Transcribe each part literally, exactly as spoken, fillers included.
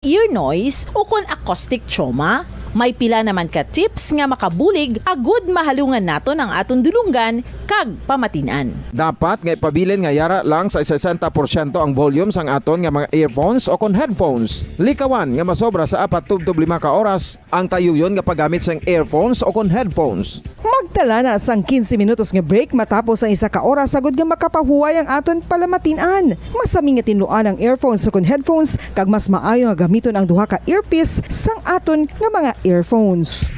ear noise, ukon acoustic trauma? May pila naman ka tips nga makabulig agud mahalungan naton ang aton dulonggan kag pamatin-an. Dapat nga ipabilin nga yara lang sa sesenta porsyento ang volume sang aton nga mga earphones o kon headphones. Likawan nga masobra sa apat tubtob lima ka oras ang tayuyon nga paggamit sang earphones o kon headphones. Magtala na sang quince minutos nga break matapos ang isa ka oras, agud nga makapahuway ang aton palamatin-an. Masami nga tinluan ang earphones o kon headphones, kag mas maayo nga gamiton ang duha ka earpiece sang aton nga mga earphones.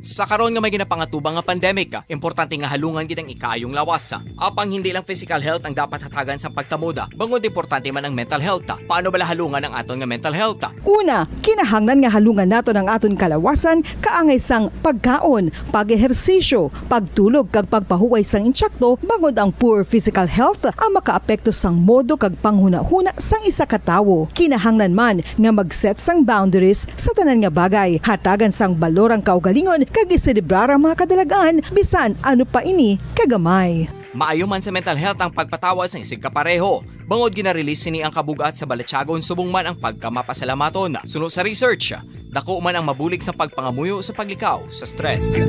Sa karon nga may ginapangatubang nga pandemic, importante nga halungan gid ang ikaayong lawas. Apang hindi lang physical health ang dapat hatagan sa pagtamuda, bangod importante man ang mental health. Paano bala halungan ang aton nga mental health? Una, kinahanglan nga halungan naton ang aton kalawasan kaangay sang pagkaon, pag-ehersisyo, pagtulog kag pagpahuway sang insakto, bangod ang poor physical health ang makaapekto sang modo kag panghunahuna sang isa ka tawo. Kinahanglan man nga mag-set sang boundaries sa tanan nga bagay, hatagan sang balor ang kaugalingon, kag iselebrar ang mga kadalag-an, bisan ano pa ini kagamay. Maayo man sa mental health ang pagpatawad sang isigkapareho, bangod gina-release sini ang kabug-at sa balatyagon subong man ang pagkamapasalamaton. Suno sa research, dako man ang mabulig sa pagpangamuyo sa paglikaw sa stress.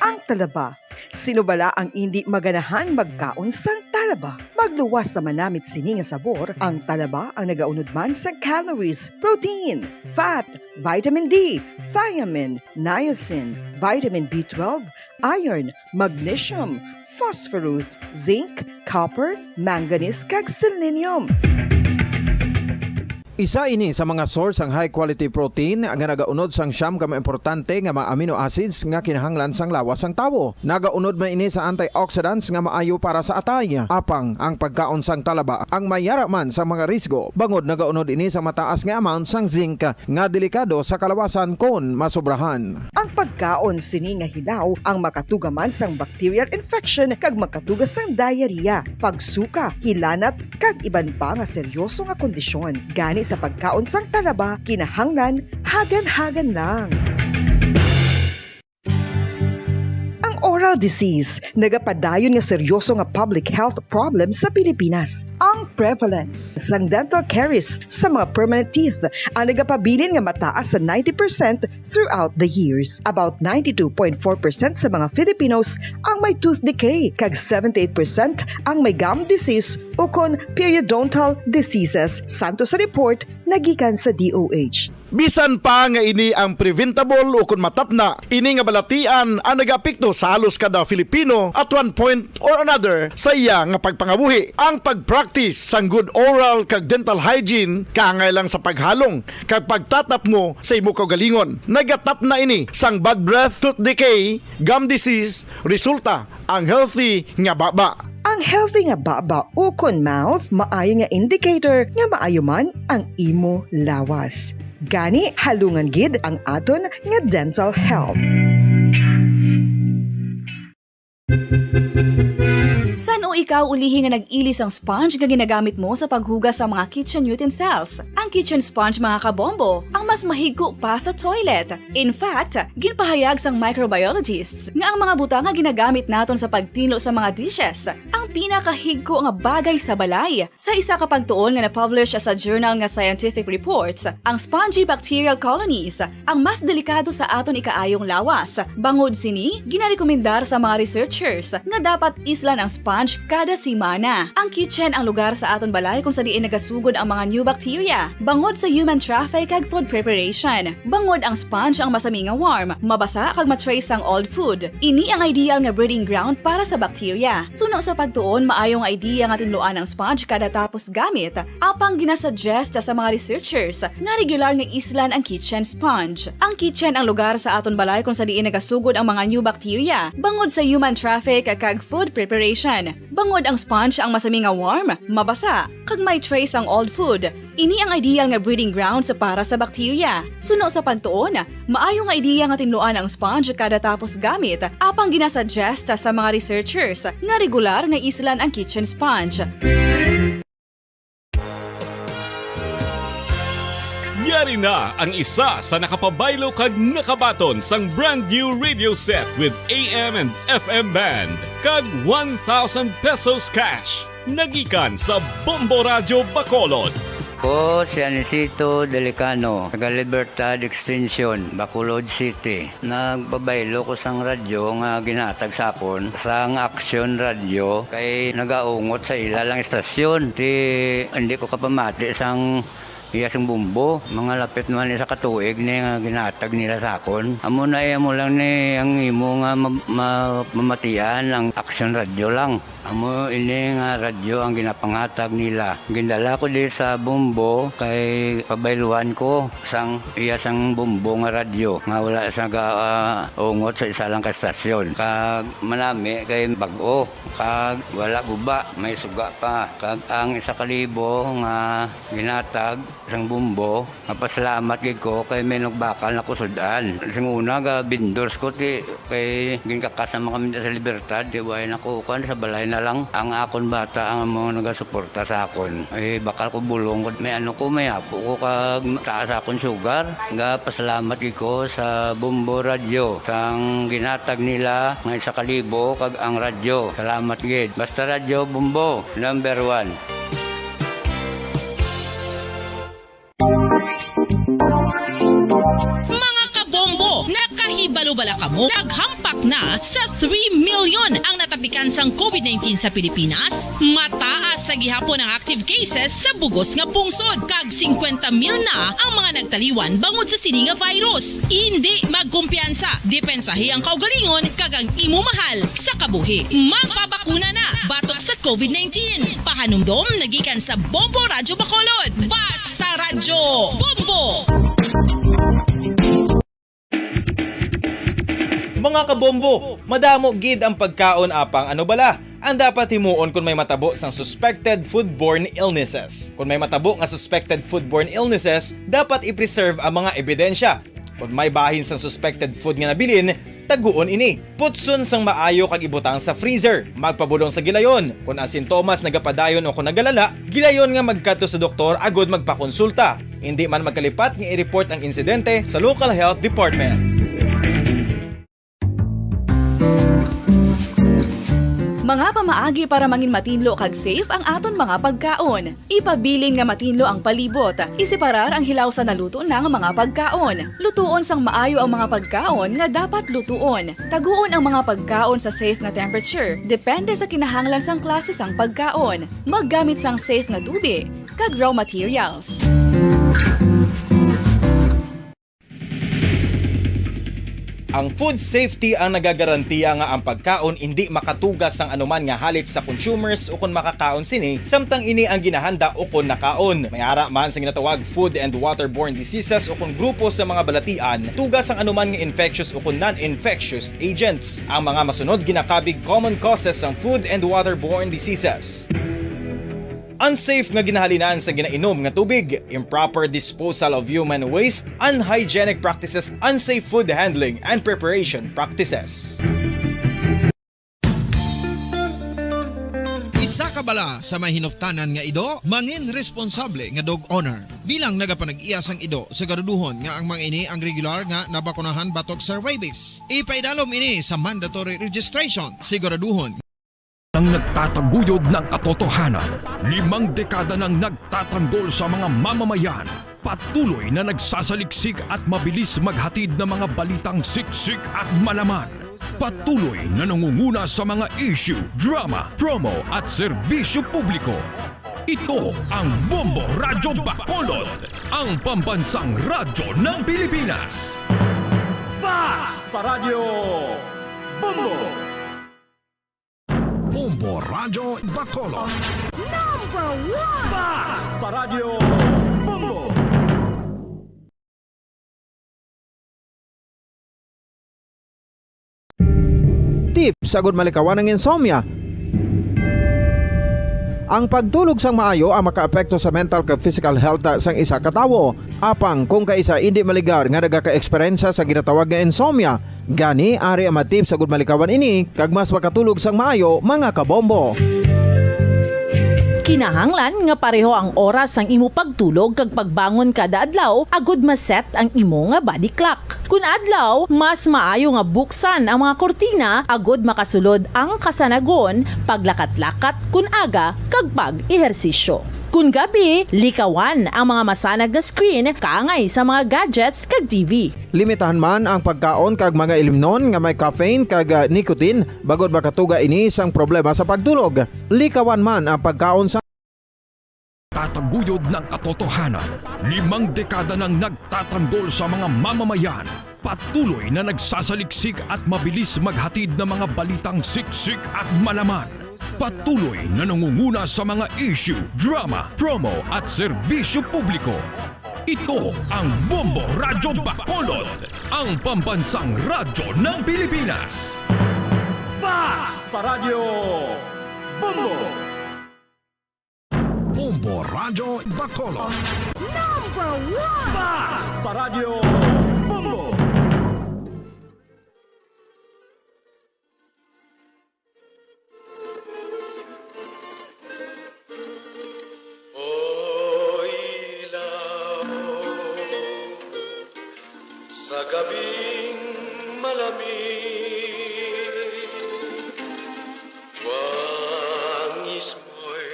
Ang talaba. Sino bala ang indi maganahan magkaon sang talaba? Magluwas sa manamit sini nga sabor, ang talaba ang nagaunod man sa calories, protein, fat, vitamin D, thiamine, niacin, vitamin B twelve, iron, magnesium, phosphorus, zinc, copper, manganese, kag selenium. Isa ini sa mga source sang high quality protein nga nagaunod sang siyam ka mga importante nga mga amino acids nga kinahanglan sang lawas sang tawo. Nagaunod man ini sa antioxidants nga maayo para sa atay. Apang ang pagkaon sang talaba ang may yara man sa mga risgo, bangod nagaunod ini sa mataas nga amount sang zinc nga delikado sa kalawasan kon masobrahan. Ang pagkaon sini nga hilaw ang makatuga man sang bacterial infection kag makatuga sang diarrhea, pagsuka, hilanat, kag iban pa nga seryoso nga kondisyon. Gani sa pagkaon sang talaba, kinahanglan hagan-hagan lang. Ang oral disease nagapadayon nga seryoso nga public health problem sa Pilipinas. Ang prevalence sang dental caries sa mga permanent teeth ang nagapabilin nga mataas sa ninety percent throughout the years. About ninety-two point four percent sa mga Filipinos ang may tooth decay, kag seventy-eight percent ang may gum disease ukon periodontal diseases, santo sa report nga gikan sa D O H. Bisan pa nga ini ang preventable ukon matapna, ini nga balatian ang nagaapekto sa halos kada Filipino at one point or another sa iya nga pagpangabuhi. Ang pag-practice sang good oral kag dental hygiene kaangay lang sa paghalong kag pagtatapngo sa imo kaugalingon. Nagatapna ini sang bad breath, tooth decay, gum disease, resulta ang healthy nga baba. Ang healthy nga baba ukon mouth maayo nga indicator nga maayo man ang imo lawas. Gani, halungan gid ang aton nga dental health. San-o ikaw ulihi nga nag-ili sang sponge nga ginagamit mo sa paghugas sa mga kitchen utensils? Ang kitchen sponge, mga kabombo, ang mas mahigko pa sa toilet. In fact, ginpahayag sang microbiologists nga ang mga butang nga ginagamit naton sa pagtinlo sa mga dishes ang pinakahigko nga bagay sa balay. Sa isa ka pagtuon nga na-publish sa journal nga Scientific Reports, ang spongy bacterial colonies ang mas delikado sa aton ikaayong lawas. Bangod sini, ginarekomendar sa mga researchers nga dapat islan ang sponge kada semana. Ang kitchen ang lugar sa aton balay kung sa diin nagasugod ang mga new bacteria, bangod sa human traffic kag food preparation. Bangod ang sponge ang masami nga warm, mabasa kag ma-trace ang old food. Ini ang ideal nga breeding ground para sa bacteria. Suno sa pagtuon, maayo nga idea nga tinluan ang sponge kada tapos gamit. Apang ginasuggest sa mga researchers nga regular nga islan ang kitchen sponge. Ang kitchen ang lugar sa aton balay kung sa diin nagasugod ang mga new bacteria, bangod sa human traffic kag food preparation. Bangod ang sponge ang masami nga warm, mabasa, kag may trace ang old food. Ini ang ideal nga breeding grounds para sa bacteria. Suno sa pagtuon, maayo nga idea nga tinluan ang sponge kada tapos gamit, apang ginasuggest sa mga researchers nga regular nga islan ang kitchen sponge. Nga Ari na ang isa sa nakapabaylo kag nakabaton sang brand new radio set with A M and F M band kag one thousand pesos cash. Nagikan sa Bombo Radyo Bacolod. Ko si Anisito Delicano, taga Libertad Extension, Bacolod City. Nagpabaylo ko sang radyo nga ginhatag sa akon sang Action Radio kay nagaungot sa ila lang istasyon. Ti, hindi ko kapamati sang iya sang Bombo. Mga lapit naman isa ka tuig ni nga ginhatag nila sa akon. Amo na, eh, amo lang ni ang imo nga ma-, ma-, mamatian ang Action Radio lang. Amo ini nga radyo ang ginapanghatag nila. Gindala ko di sa Bombo kay pabayluan ko sang iya sang Bombo nga radyo nga wala sa ga, ah, ungot sa isa lang ka estasyon. Kag manami kay bag-o, kag wala guba, may suga pa. Kag ang isa ka libo nga ginhatag sang Bombo, mapasalamat gid ko kay may nagbakal na ko sud-an. Sing una, ga vendors ko, ti, kay ginkakas naman kami sa Libertad, ti, way na ko, kuwan, sa balay na lang. Ang akon bata ang amo nagasuporta sa akon. Eh, bakal ko bulong ko, may ano ko, may apo ko, kag taas akon sugar. Ga pasalamat gid ko sa Bombo Radio, sang ginhatag nila nga isa ka libo, kag ang radyo. Salamat gid. Basta Radyo Bombo, number one. Mga kabombo, nakahibalo bala kamo? Naghampak na sa three million ang natapikan sang covid nineteen sa Pilipinas. Mataas sa gihapon ang active cases sa bugos nga pungsod, kag singkwenta mil na ang mga nagtaliwan bangod sa sini nga virus. Indi magkumpiyansa, depensahi ang kaugalingon kag ang imo mahal sa kabuhi. Magpabakuna na batok sa covid nineteen. Pahanumdom nagikan sa Bombo Radyo Bacolod. Basta Radyo Bombo! Mga kabombo, madamo gid ang pagkaon, apang ano bala ang dapat himuon kon may matabo sang suspected foodborne illnesses? Kon may matabo nga suspected foodborne illnesses, dapat i-preserve ang mga ebidensya. Kon may bahin sang suspected food nga nabilin, taguon ini. Putson sang maayo kag ibutang sa freezer. Magpabulong sa gilayon. Kon ang sintomas nagapadayon o kon nagalala, gilayon nga magkadto sa doktor agud magpakonsulta. Indi man magkalipat nga i-report ang insidente sa local health department. Mga pamaagi para mangin matinlo kag safe ang aton mga pagkaon. Ipabilin nga matinlo ang palibot. Iseparar ang hilaw sa naluto na nga mga pagkaon. Lutuon sang maayo ang mga pagkaon nga dapat lutuon. Taguon ang mga pagkaon sa safe nga temperature, depende sa kinahanglan sang klase sang pagkaon. Maggamit sang safe nga tubig kag raw materials. Ang food safety ang nagagarantiya nga ang pagkaon indi makatugas sang anuman nga halit sa consumers ukon makakaon sini, samtang ini ang ginahanda ukon nakaon. May ara man sa ginatawag food and waterborne diseases ukon grupo sa mga balatian, tugas sang anuman nga infectious ukon non-infectious agents. Ang mga masunod ginakabig common causes sang food and waterborne diseases. Unsafe nga ginahalinan sa ginainom nga tubig, improper disposal of human waste, unhygienic practices, unsafe food handling and preparation practices. Isa ka bala sa may hinuptanan nga ido, mangin responsable nga dog owner. Bilang nagapanag-iya sang ido, siguraduhon nga ang mga ini ang regular nga nabakunahan batok sa rabies. Ipaidalom ini sa mandatory registration. Siguraduhon nang nagtataguyod ng katotohanan. Limang dekada nang nagtatanggol sa mga mamamayan. Patuloy na nagsasaliksik at mabilis maghatid ng mga balitang siksik at malaman. Patuloy na nangunguna sa mga issue, drama, promo at serbisyo publiko. Ito ang Bombo Radyo Bacolod, ang pambansang radyo ng Pilipinas. Basta Radyo Bombo! Bombo Radyo Bacolod. Number one! Basta Radyo Bombo! Tips agud malikawan ang insomnia. Ang pagtulog sang maayo ang makaapekto sa mental kag physical health sang isa ka tawo. Apang kung kaisa indi maligar nga nagaka-eksperyensya sa ginatawag nga insomnia, gani ari ang mga tips agud malikawan ini kag mas makatulog sang maayo, mga kabombo. Kinahanglan nga pareho ang oras sang imo pagtulog kag pagbangon kada adlaw agud ma-set ang imo nga body clock. Kun adlaw, mas maayo nga buksan ang mga kurtina agud makasulod ang kasanagon, paglakat-lakat kun aga, kag pag-ehersisyo. Kun gabi, likawan ang mga masanag nga screen kaangay sa mga gadgets kag T V. Limitahan man ang pagkaon kag mga ilimnon nga may caffeine kag, ah, nicotine, bangod makatuga ini sang problema sa pagtulog. Likawan man ang pagkaon sa Tataguyod ng katotohanan. Limang dekada nang nagtatanggol sa mga mamamayan. Patuloy na nagsasaliksik at mabilis maghatid ng mga balitang siksik at malaman. Patuloy na nangunguna sa mga issue, drama, promo at serbisyo publiko. Ito ang Bombo Radyo Bacolod, ang pambansang radyo ng Pilipinas. Fast Paradyo Bombo! Bombo Radyo Bacolod. Number one! Fast Paradyo Bombo! O ilaw, sa gabing malamig, wangis mo'y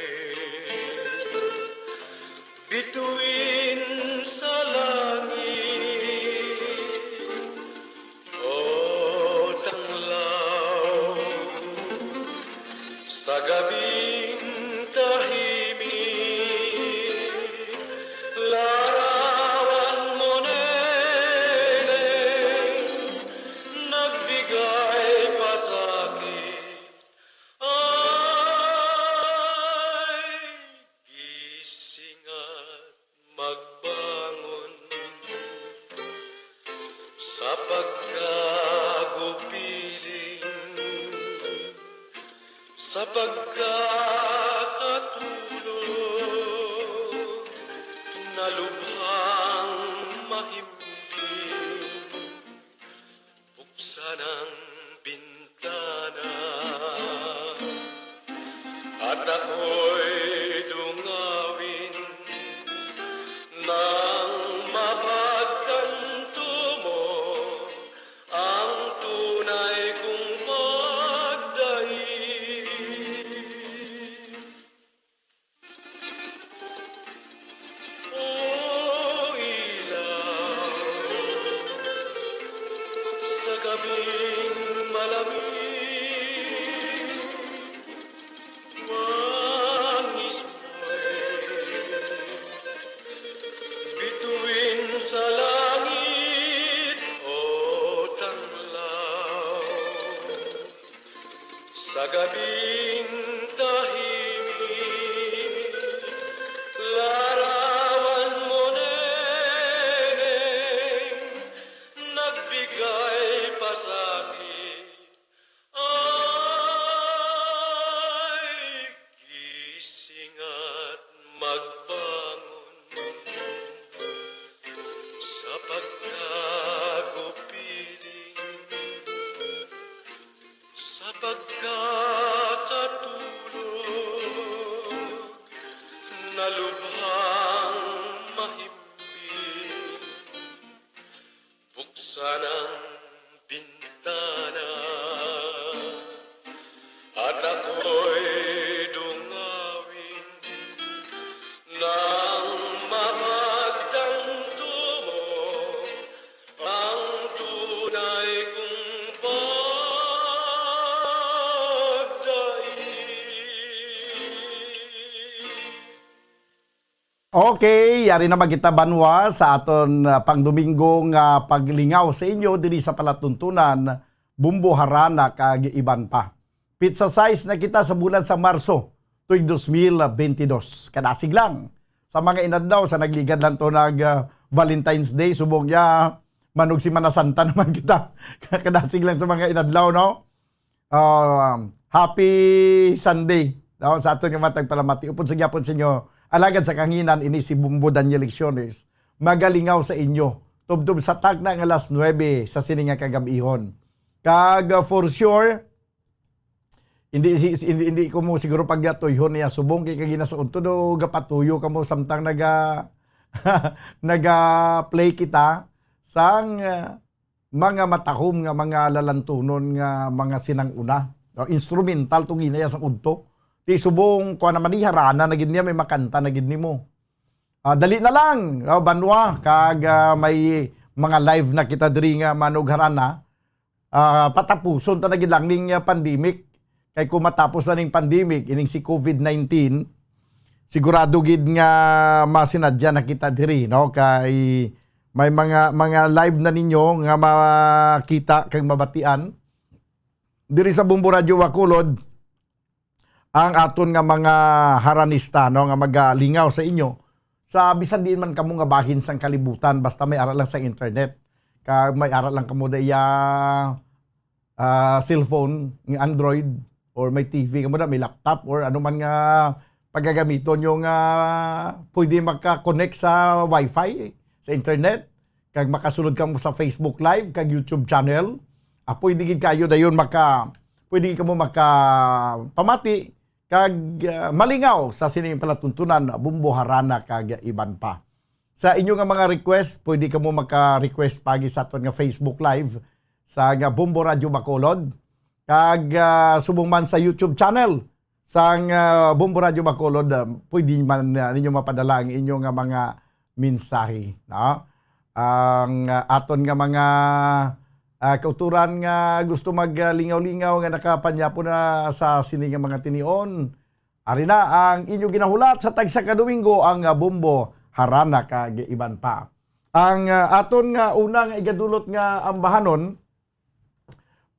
bituin sa langit. O tanglaw, sa gabing tahimik, larawan mo, Neneng, nagbigay pa sa akin. Ay, gising at magbangon sa pagkagupiling, sa pagkakatulog na lubhang mahimbing. Buksan ang bintana at ako'y dungawin nang mapagtanto mo ang tunay kong pagdaig. O ilaw, sa gabing malamig, wangis mo'y bituin sa langit, o tanglaw. Sa gabing tahimik, larawan mo, Neneng, nagbigay pa sa akin. Ay, gising at magbangon sa pagkagupiling, sa pagkakatulog na lubhang mahimbing. Buksan ang bintana at ako'y dungawin nang mapagtanto mo ang tunay kong pagdaig. Okay, yari na man kita, banwa, sa aton, ah, pangdomingo nga paglingaw sa inyo diri sa palatuntunan, Bombo, Harana kag iban pa. Petsa sais na kita sa bulan sa Marso, tuig dos mil bentidós. Kadasig lang sa mga inadlaw sa nagligad lang to nag, ah, Valentine's Day, subong ya manug Semana Santa naman kita. Kadasig lang sa mga inadlaw, no? Ah, happy Sunday, no? Sa aton nga matag palamati, upod sa gyapon sa inyo, alagad sa kanginan, ini si Bombo Daniel Lecciones, magalingaw sa inyo, tubtob sa tagna nga alas nuebe sa sini nga kagab-ihon. Kag, ah, for sure, Hindi, si, si- hindi, hindi ko mo siguro pagyatuyhon niya subong kay kagina sa unto do gapatuyo ka mo samtang naga naga-play kita sang, ah, mga matahom nga mga lalantunon nga mga sinang-una. O, instrumental to ginaya sang udto. Ti subong kuan naman ni harana na gid niya, may makanta na gid nimo. Ah, dali na lang, ah, banwa, kag, ah, may mga live na kita diri nga manugharana. Ah, patapuson ta na gid lang ning, ah, pandemic. Kay kung matapos na ning pandemic, ining si covid nineteen, sigurado gid nga masinadya na kita diri, no? Kay may mga, mga live na ninyo nga makita kag mabatian diri sa Bombo Radyo Bacolod, ang aton nga mga haranista, no, nga magalingaw sa inyo sa bisan diin man kamo nga bahin sang kalibutan, basta may ara lang sa internet. Kag may ara lang kamo daya, ah, cellphone nga Android, or may T V kamo na, may laptop, or ano man nga pagagamiton nyo nga pwede maka-connect sa wifi, sa internet, kag makasulod kamo sa Facebook Live kag YouTube channel. Ah, pwede gid kayo dayon maka, pwede gid kamo makapamati kag, ah, malingaw sa sining palatuntunan, Bombo, Harana kag iban pa. Sa inyo nga mga request, pwede kamo maka-request pagi sa aton nga Facebook Live sa nga Bombo Radyo Bacolod, kag, ah, subong man sa YouTube channel sang, ah, Bombo Radyo Bacolod, ah, pwede man, ah, ninyo mapadala ang inyo nga mga mensahe, no? Ang, ah, aton nga mga, ah, kauturan nga gusto maglingaw-lingaw nga nakapanyapo na sa sini nga mga tinion, ari na ang inyo ginahulat sa tagsa ka Domingo, ang, ah, Bombo, Harana kag iban pa. Ang, ah, aton nga una nga igadulot nga ambahanon,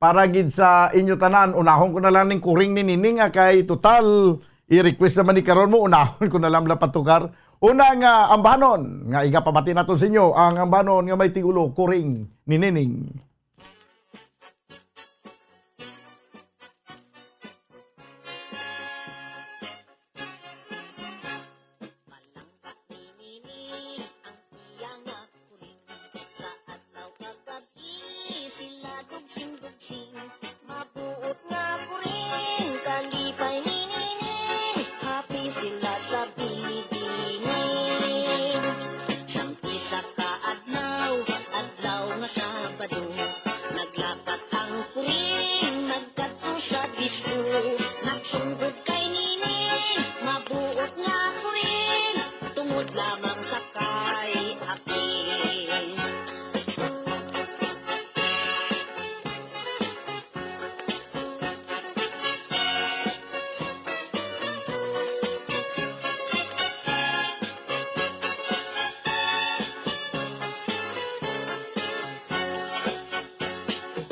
para gid sa inyo tanan, unahon ko na lang ning Kuring ni Nining, ah, kay total, i-request naman ni karon mo, unahon ko na lang la patukar. Una nga ambahanon nga igapamati naton sa inyo, ang ambahanon nga may tigulo, Kuring ni Nining. Malangga ni Nining ang iya nga kuring. Sa adlaw kag gab-i sila dugsing-dugsing. Mabuot nga kuring, kalipay ni Nining. Happy sila sa binining. Sang isa ka adlaw, adlaw nga Sabado, naglakat ang kuring, nagkadto sa disco. Nagsunggod kay Nining, mabuot nga kuring, tungod lamang sa kay Aki.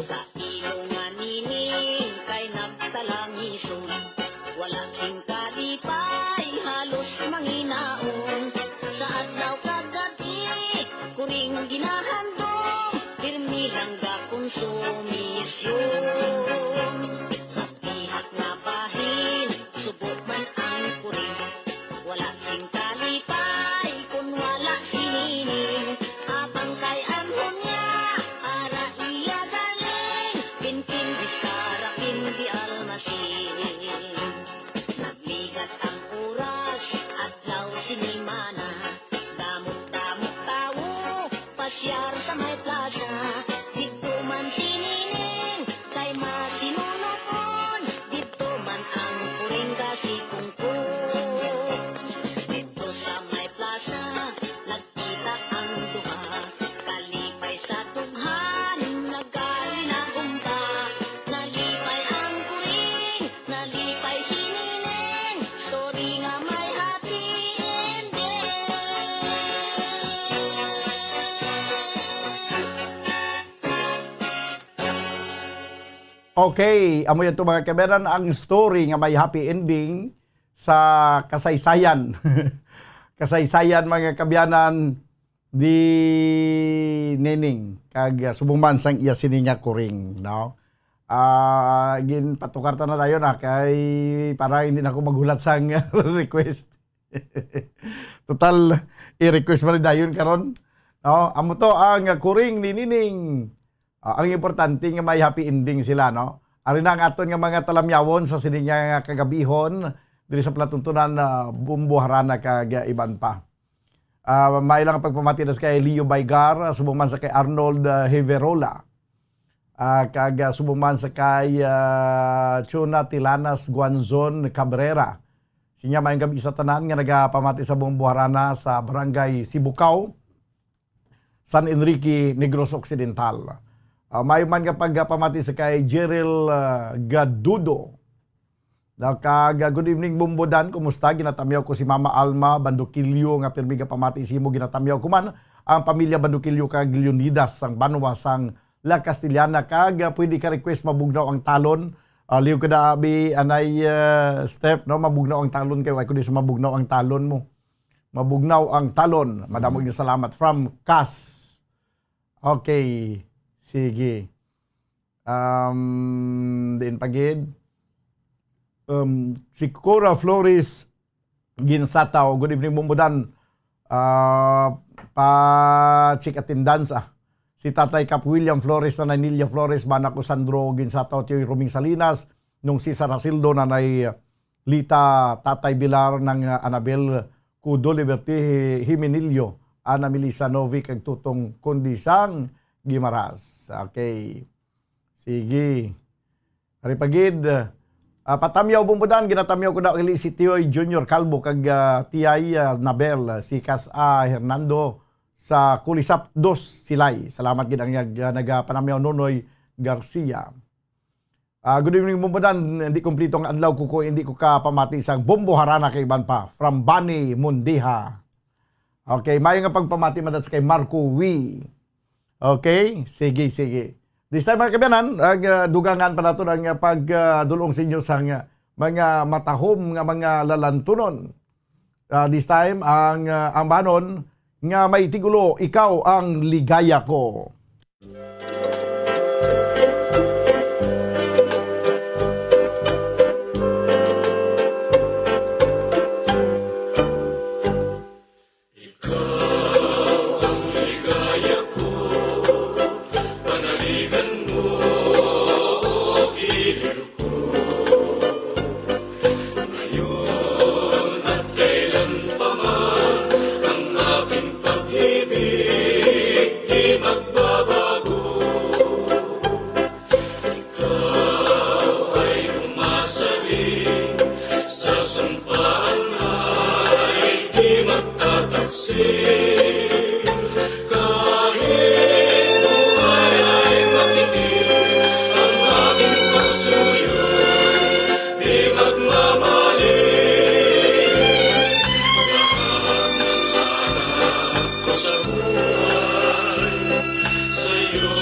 Kailo nga Nining kay nagtalangison, wala sing kalipay, halos manginaon. Sa adlaw kag gab-i, kuring ginahandom, pirmi lang gakonsumisyon. Sa pihak nga bahin, subo man ang kuring, wala sing kalipay kon wala si Nining. Apang kay anhon niya, ara iya galing, pinpin di Sara, pin di Almasin. Nagligat ang oras, adlaw, sinimana, damo-damo tawo, pasyar sa may plaza. Didto man si Nining kay masinulupon, didto man ang kuring kasikungkot. Didto sa may plaza, nagkita ang duha, kalipay sa tughan, nagkalinagumpa. Nalipay ang kuring, nalipay si Nining, story nga may happy ending. Okay, amo yan to, mga kabayan, ang story nga may happy ending sa kasaysayan. Kasaysayan, mga kaabyanan, di Nining, kag, ah, subong man sang iya sini nga kuring, no? Ah, ginpatukar ta na dayon, ah, kay para hindi na ako maghulat sang request. Total, i-request man ni dayon karon, no? Amo to ang kuring ni Nining. Ah, ang importante nga may happy ending sila, no? Ari na ang aton nga mga talamyawon sa sini nga kagabihon diri sa palatuntunan na Bumbuharana kag iban pa. Ah, may lang pagpamati na sa kay Leo Baigar, subong man sa kay Arnold, ah, Heverola. Ah, kag, ah, subong man sa kay, ah, Chuna Tilanas Guanzon Cabrera. Sinya, mayong gabi sa tanan nga nagapamati sa Bumbuharana sa Barangay Sibukaw, San Enrique, Negros Occidental. Ah, mayo man nga pagpamati sa kay Jeril, ah, Gadudo. Na kag, ah, good evening, Bumbudan. Kumusta? Ginatamyaw ko si Mama Alma Bandukilyo nga pirmi nga pamati sa imo. Ginatamyaw ko man ang pamilya Bandukilyo kag Leonidas sang banwa sang La Castellana. Kag, ah, pwede ka request Mabugnaw ang Talon. Ah, liw ka na, abi, anay, ah, Step, no? Mabugnaw ang Talon kay wa ko di sa Mabugnaw ang Talon mo. Mabugnaw ang Talon. Madamo nga salamat. From Cas. Okay. Sige. Um, diin pa gid? Um, si Cora Flores Ginsataw. Good evening, Bumbudan. Ah, pa-check attendance, ah. Si Tatay Cap William Flores, Nanay Nilia Flores, Bana ko Sandro Ginsataw, Tioy Roming Salinas, Nung Cesar Hasildo, Nanay Lita, Tatay Bilar, Nang, ah, Anabel Cudo, Liberty Hi-, Himinilio, Ana Melissa Novi, kag Tutong Kondisang Gimaras. Okay. Sige. Ari pa gid, ah, patamyaw, Bumbudan, ginatamyaw ko daw gali si Tioy Junior Calvo kag, ah, Tiyay, ah, Nabel, ah, si Kas-, ah, Hernando sa Kulisap dos, Silay. Salamat gid ang nag-, ah, nagapanamyaw, Nonoy Garcia. Ah, good evening, Bumbudan. Hindi kumplito ang adlaw ko kung hindi ko kapamati sang Bumbuharana kay iban pa. From Bani Mundiha. Okay, mayo nga pagpamati man sa kay Marco Wee. Okay, sige, sige. This time, mga kaabyanan, ag, ah, dugangan pa nato ang, ah, pag, ah, dul-ong sa inyo sang, ah, mga matahom nga mga lalantunon. Ah, this time, ang, ah, ambanon nga may tigulo, Ikaw ang Ligaya Ko. Ikaw ang ligaya ko, panaligan mo, o giliw ko. Ngayon at kailan pa man, ang aking pag-ibig di magbabago. Ikaw ay umasaling sa sumpaan ay di magtataksil. Kahit buhay ay makinig, ang aking pagsuyo di magmamaling. Lahat ng hanap ko sa buhay, sa'yo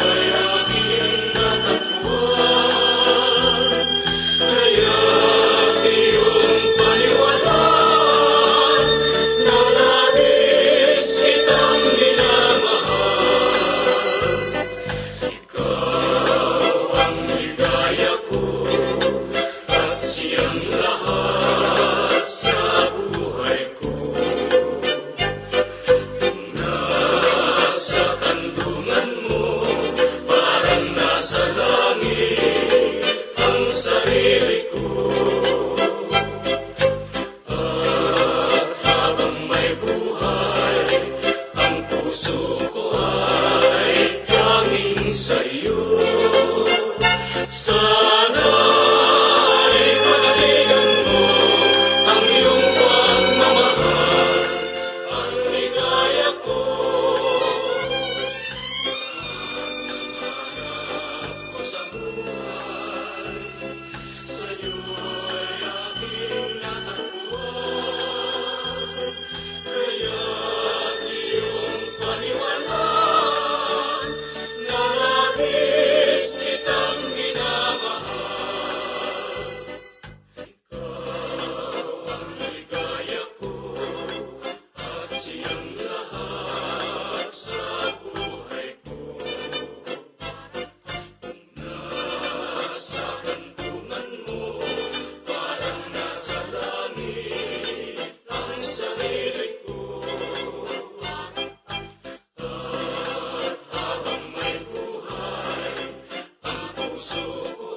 ay aking natagpuan. Kaya't iyong paniwalaan na labis kitang minamahal. Ikaw ang ligaya ko at siyang lahat sa buhay ko. Nasa kandungan mo, parang nasa langit ang sarili ko. At habang may buhay, ang puso ko ay tanging sa iyo. Sana'y panaligan mo ang iyong pagmamahal, ang ligaya ko. Lahat ng hanap ko sa buhay, sa'yo ay aking natagpuan. Kaya't iyong paniwalaan na labis kitang minamahal. Ikaw ang ligaya ko at siyang lahat sa buhay ko. Nasa kantungan mo, parang nasa langit ang sarili ko. At habang may buhay, ang puso ko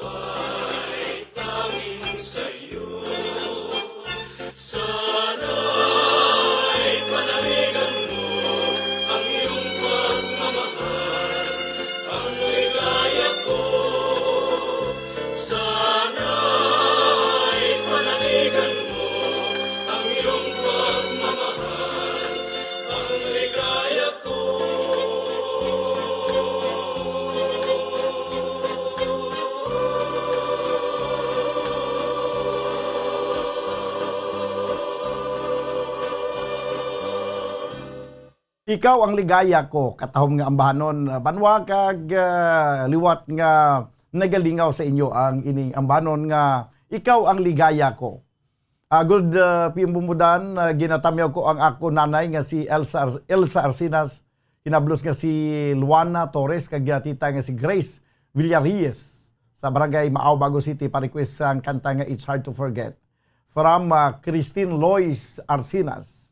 Ikaw ang ligaya ko, katahom nga ambahanon, ah, banwa kag, ah, liwat nga nagalingaw sa inyo ang ining ambahanon nga Ikaw ang Ligaya Ko. Ah, good, ah, P M Bumbudan, ah, ginatamyaw ko ang ako nanay nga si Elsa Ar-, Elsa Arsinas, hinablos nga si Luana Torres, kag, ah, tita nga si Grace Villareyes sa Barangay Maao, Bago City, pa-request sang kanta nga It's Hard to Forget from, ah, Christine Lois Arsinas.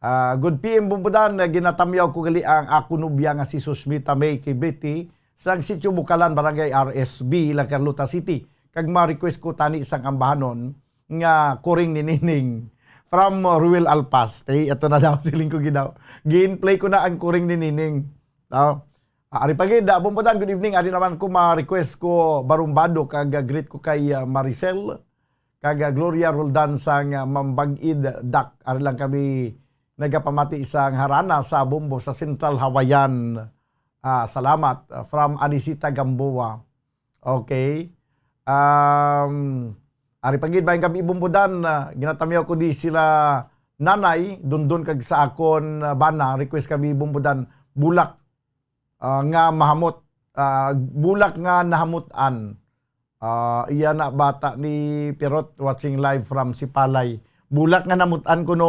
Ah, good P M Bumbudan, nga ginatamyaw ko gali ang ako nobya nga si Susmita May Kibiti sang Sitio Bukalan, Barangay R S B, La Carlota City, kag ma-request ko tani sang ambahanon nga Kuring ni Nining from Ruel Alpas. Tay, ato na daw, siling ko ginaw. Gin-play ko na ang Kuring ni Nining. Taw. Ah, ari pa gid, ah, Bumbudan, good evening. Ari naman ko, ma-request ko Barumbado kag, ah, greet ko kay, ah, Maricel kag, ah, Gloria Roldan sang, ah, Mambag-id, Dak. Ari lang kami nagapamati sang harana sa Bombo sa Central Hawaiian. Ah, salamat. Ah, from Anisita Gamboa. Okay. Um, ari pa gid, maayong gab-i, Bumbudan. Ah, ginatamyaw ko di sila nanay, Dundon, kag sa akon, ah, bana, request kami, Bumbudan, Bulak, ah, nga mahamot, ah, Bulak nga Nahamut-an. Ah, iya na bata ni Pirot, watching live from Sipalay. Bulak nga nahamut-an kuno,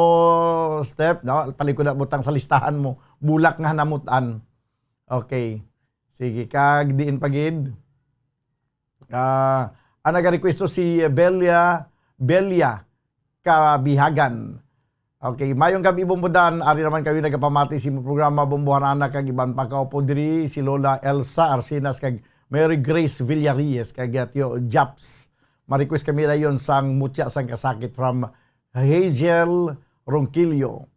Steph, no? Palikod na butang sa listahan mo. Bulak nga nahamut-an. Okay. Sige, kag diin pa gid. Ah, ang nagarequesto si Belia, Belia Kabihagan. Okay, maayong gab-i, Bumbudan. Ari naman kami nagapamati sa imong programa, Bumbuharana, kag iban pa kaupo diri, si Lola Elsa Arsinas kag Mary Grace Villareyes kag, ah, Tio Japs. Ma-request kami dayon sang Mutya sang Kasakit from Hazel Ronquillo.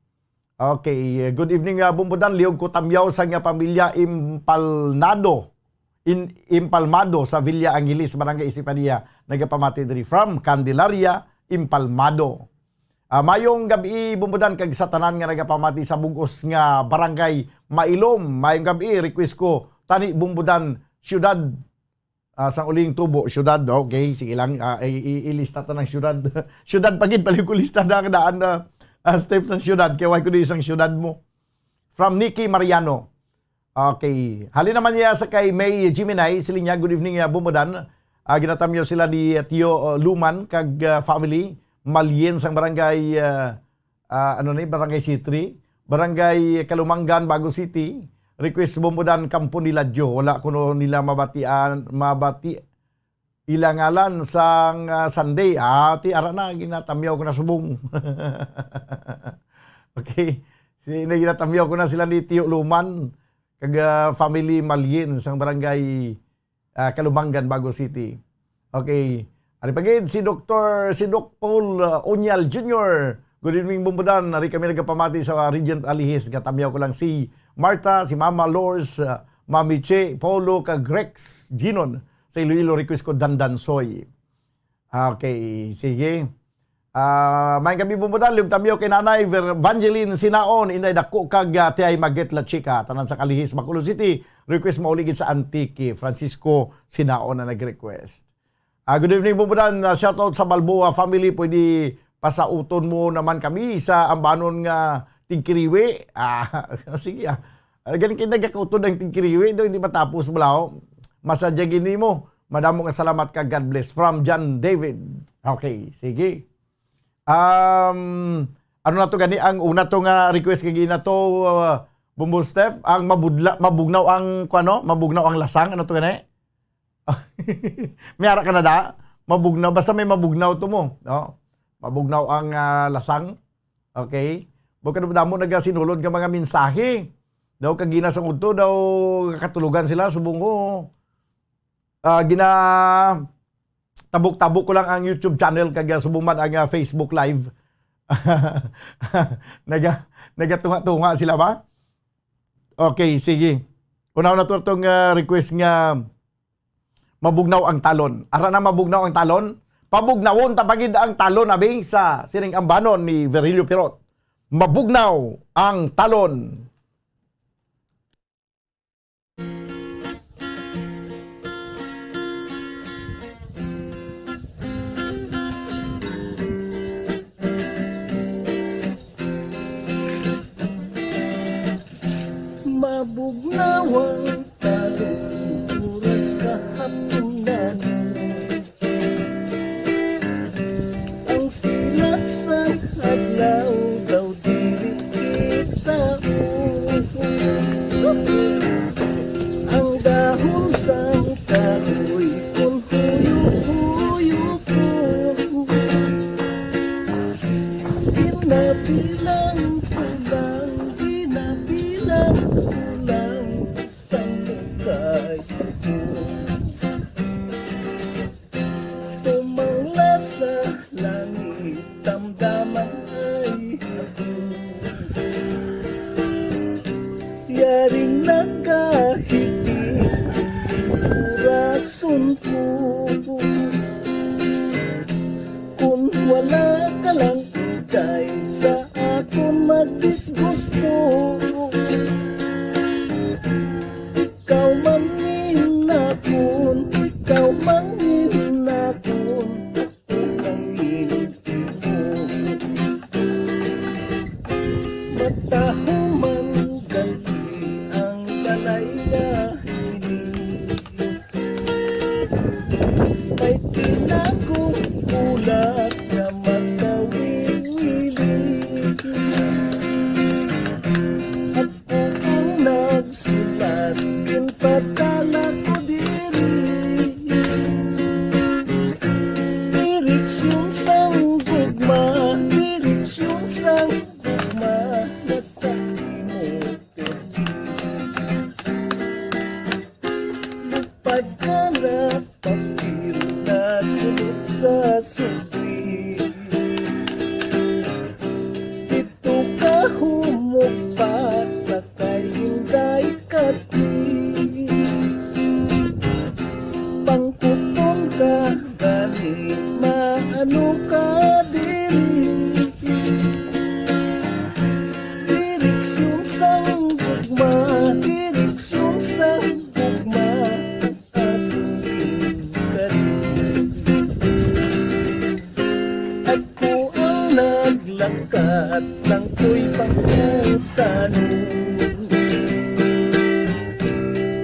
Okay, good evening, ah, Bumbudan. Liog ko tamyaw sa nga pamilya Impalnado, in, Impalmado sa Villa Angeles, Barangay Estefania. Nagapamati diri from Candelaria, Impalmado. Ah, maayong gab-i, Bumbudan, kag sa tanan nga nagapamati sa bug-os nga barangay Mailom. Maayong gab-i, request ko, tani Bumbudan, siyudad, ah, sang uling tubo, siyudad, okay, sige lang, ah, i-, i-, ilista ta ng siyudad. Siyudad pa gid, paliw ko lista na ang daan na, ah, steps ng siyudad, kay wala ko di isang siyudad mo. From Nikki Mariano. Okay. Halin naman niya sa kay May Jiminay, siling niya, "Good evening, ah, Bumbudan." Ah, ginatamyaw sila ni, ah, Tio, ah, Luman kag, ah, family. Malien sang barangay, ah, ah, ano ni, Barangay C three, Barangay Calumanggan, Bago City. Request, Bumbudan, Kampo ni Ladyo. Wala kuno nila mabatian, mabati ila ngalan sang, ah, Sunday. Ah, ti ara na, ginatamyaw ko na subong. Okay. Si, na, ginatamyaw ko na sila ni Tio Luman, kag, ah, family Malien sang barangay, ah, Calumanggan, Bago City. Okay. Ari pa gid si Doktor, si Doc Paul, ah, Unyal Junior. Good evening, Bumbudan. Ari kami nagapamati sa Regent Alihis. Gatamyaw ko lang si Martha, si Mama Lors, ah, Mami Che, Paulo, kag Rex Ginon. Sa Iloilo, request ko Dandansoy. Okay, sige. Ah, maayong gab-i, Bumbudan. Liog tamyaw kay Nanay Ver-, Evangeline Sinaon, Inday Dako, kag, ah, Tiay Maget La Chica, tanan sa Calihis, Bacolod City. Request mauli gid sa Antique. Francisco Sinaon na nag-request. Ah, good evening, Bumbudan. Ah, shout out sa Balboa family. Pwede pasauton mo naman kami sa ambanon nga tigkiriwi. Ah, sige, ah. Ah, galing kayo nagkautod ang tigkiriwi, do, hindi matapos mo lao. Masadya gini mo. Madamo nga salamat ka. God bless. From John David. Okay, sige. Um, ano na to gani ang una to nga request kay na to, uh, Bumbo Steph, ang mabudla, mabugnaw ang, kuano, mabugnaw ang lasang, ano to gani? May ara ka na da? Mabugnaw, basta may mabugnaw to mo, no? Mabugnaw ang, ah, lasang. Okay? Bukod mo damo nagasinulod ka mga mensahe. Daw kagina sa udto, daw katulugan sila, subong ko. Ah, gina tabok-tabok ko lang ang YouTube channel kag, ah, subong man ang, ah, Facebook Live. Naga-, nagatunga-tunga sila ba? Okay, sige. Unaw na to tong, ah, request nga mabugnaw ang talon. Ara na mabugnaw ang talon. Pabugnawon ta pa gid ang talon, abi sa sining ambanon ni Virgilio Pirot. Mabugnaw ang talon. kahapunan. Ang silak sang adlaw daw dili kita. Ang dahon sang kahoy kon huyop-huyop. Ginabilang ko lang, ginabilang ko lang. Sa mukay ko. Tumangla sa langit, damdaman ay ako. Yaring nagahiti ang korason ko. Kun wala ka lang, kay sa akon madisgusto. Ikaw man ginakon, ikaw man ginakon, ako ang ginakon. Matahuman gani ang balay nga ini. May tinagong bulag nga magkawiwili. Ako ang nagsulat, ginpadala ko diri. Direksyon sang gugma, direksyon sang gugma, nasa imo. Pagkala, papel na sulod sa subli. Dito ka humok pa sa kay Inday Kati. Pangkuton ka gani, maano ka diri? Direksyon sang gugma, direksyon sang gugma, ang aton ginkalit. Ako ang naglakat, lang ko'y pangutano.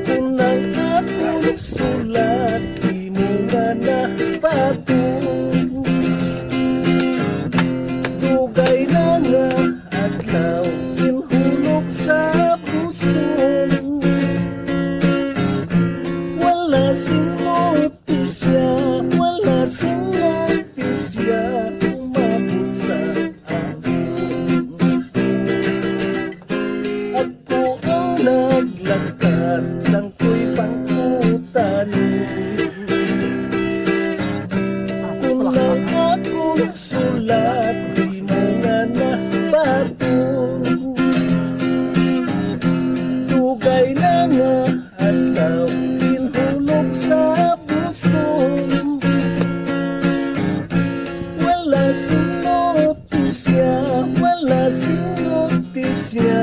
Kung ang akon sulat, imo nga napatong. Dugay na nga adlaw, ginhulog sa puson. Wala sing notisya, wala sing notisya, umabot sa akon. Ako ang naglakat, lang ko'y pangutano. Kung ang akon sulat, di mo nga napatong. Dugay na nga adlaw, ginhulog sa puson. Wala sing notisya, wala sing notisya.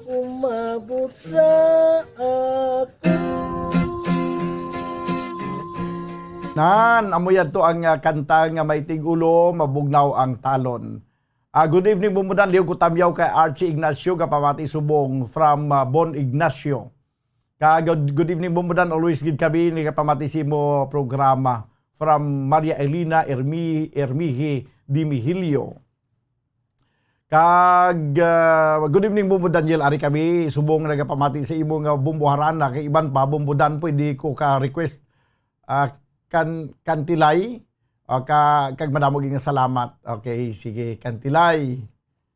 Umabot sa ako. Nan, amo yadto ang, ah, kanta nga may tig-ulo, Mabugnaw ang Talon. Ah, good evening, Bumbudan. Leo Gutamyaw kay Archie Ignacio, kapamati subong from, ah, Bon Ignacio. Ka, good, good evening, Bumbudan. Always gid kami nagapamati sa imo programa. From Maria Elena Ermi-, Ermihi Dimihilio. Kag, ah, good evening, Bumbo Daniel. Ari kami, subong nagapamati sa imo nga Bumbo Harana. Kay iban pa, Bumbo Dan, pwede ko ka-request, ah, kan-, Kantilay. Ah, ka-, kag madamo gid nga salamat. Okay, sige, Kantilay.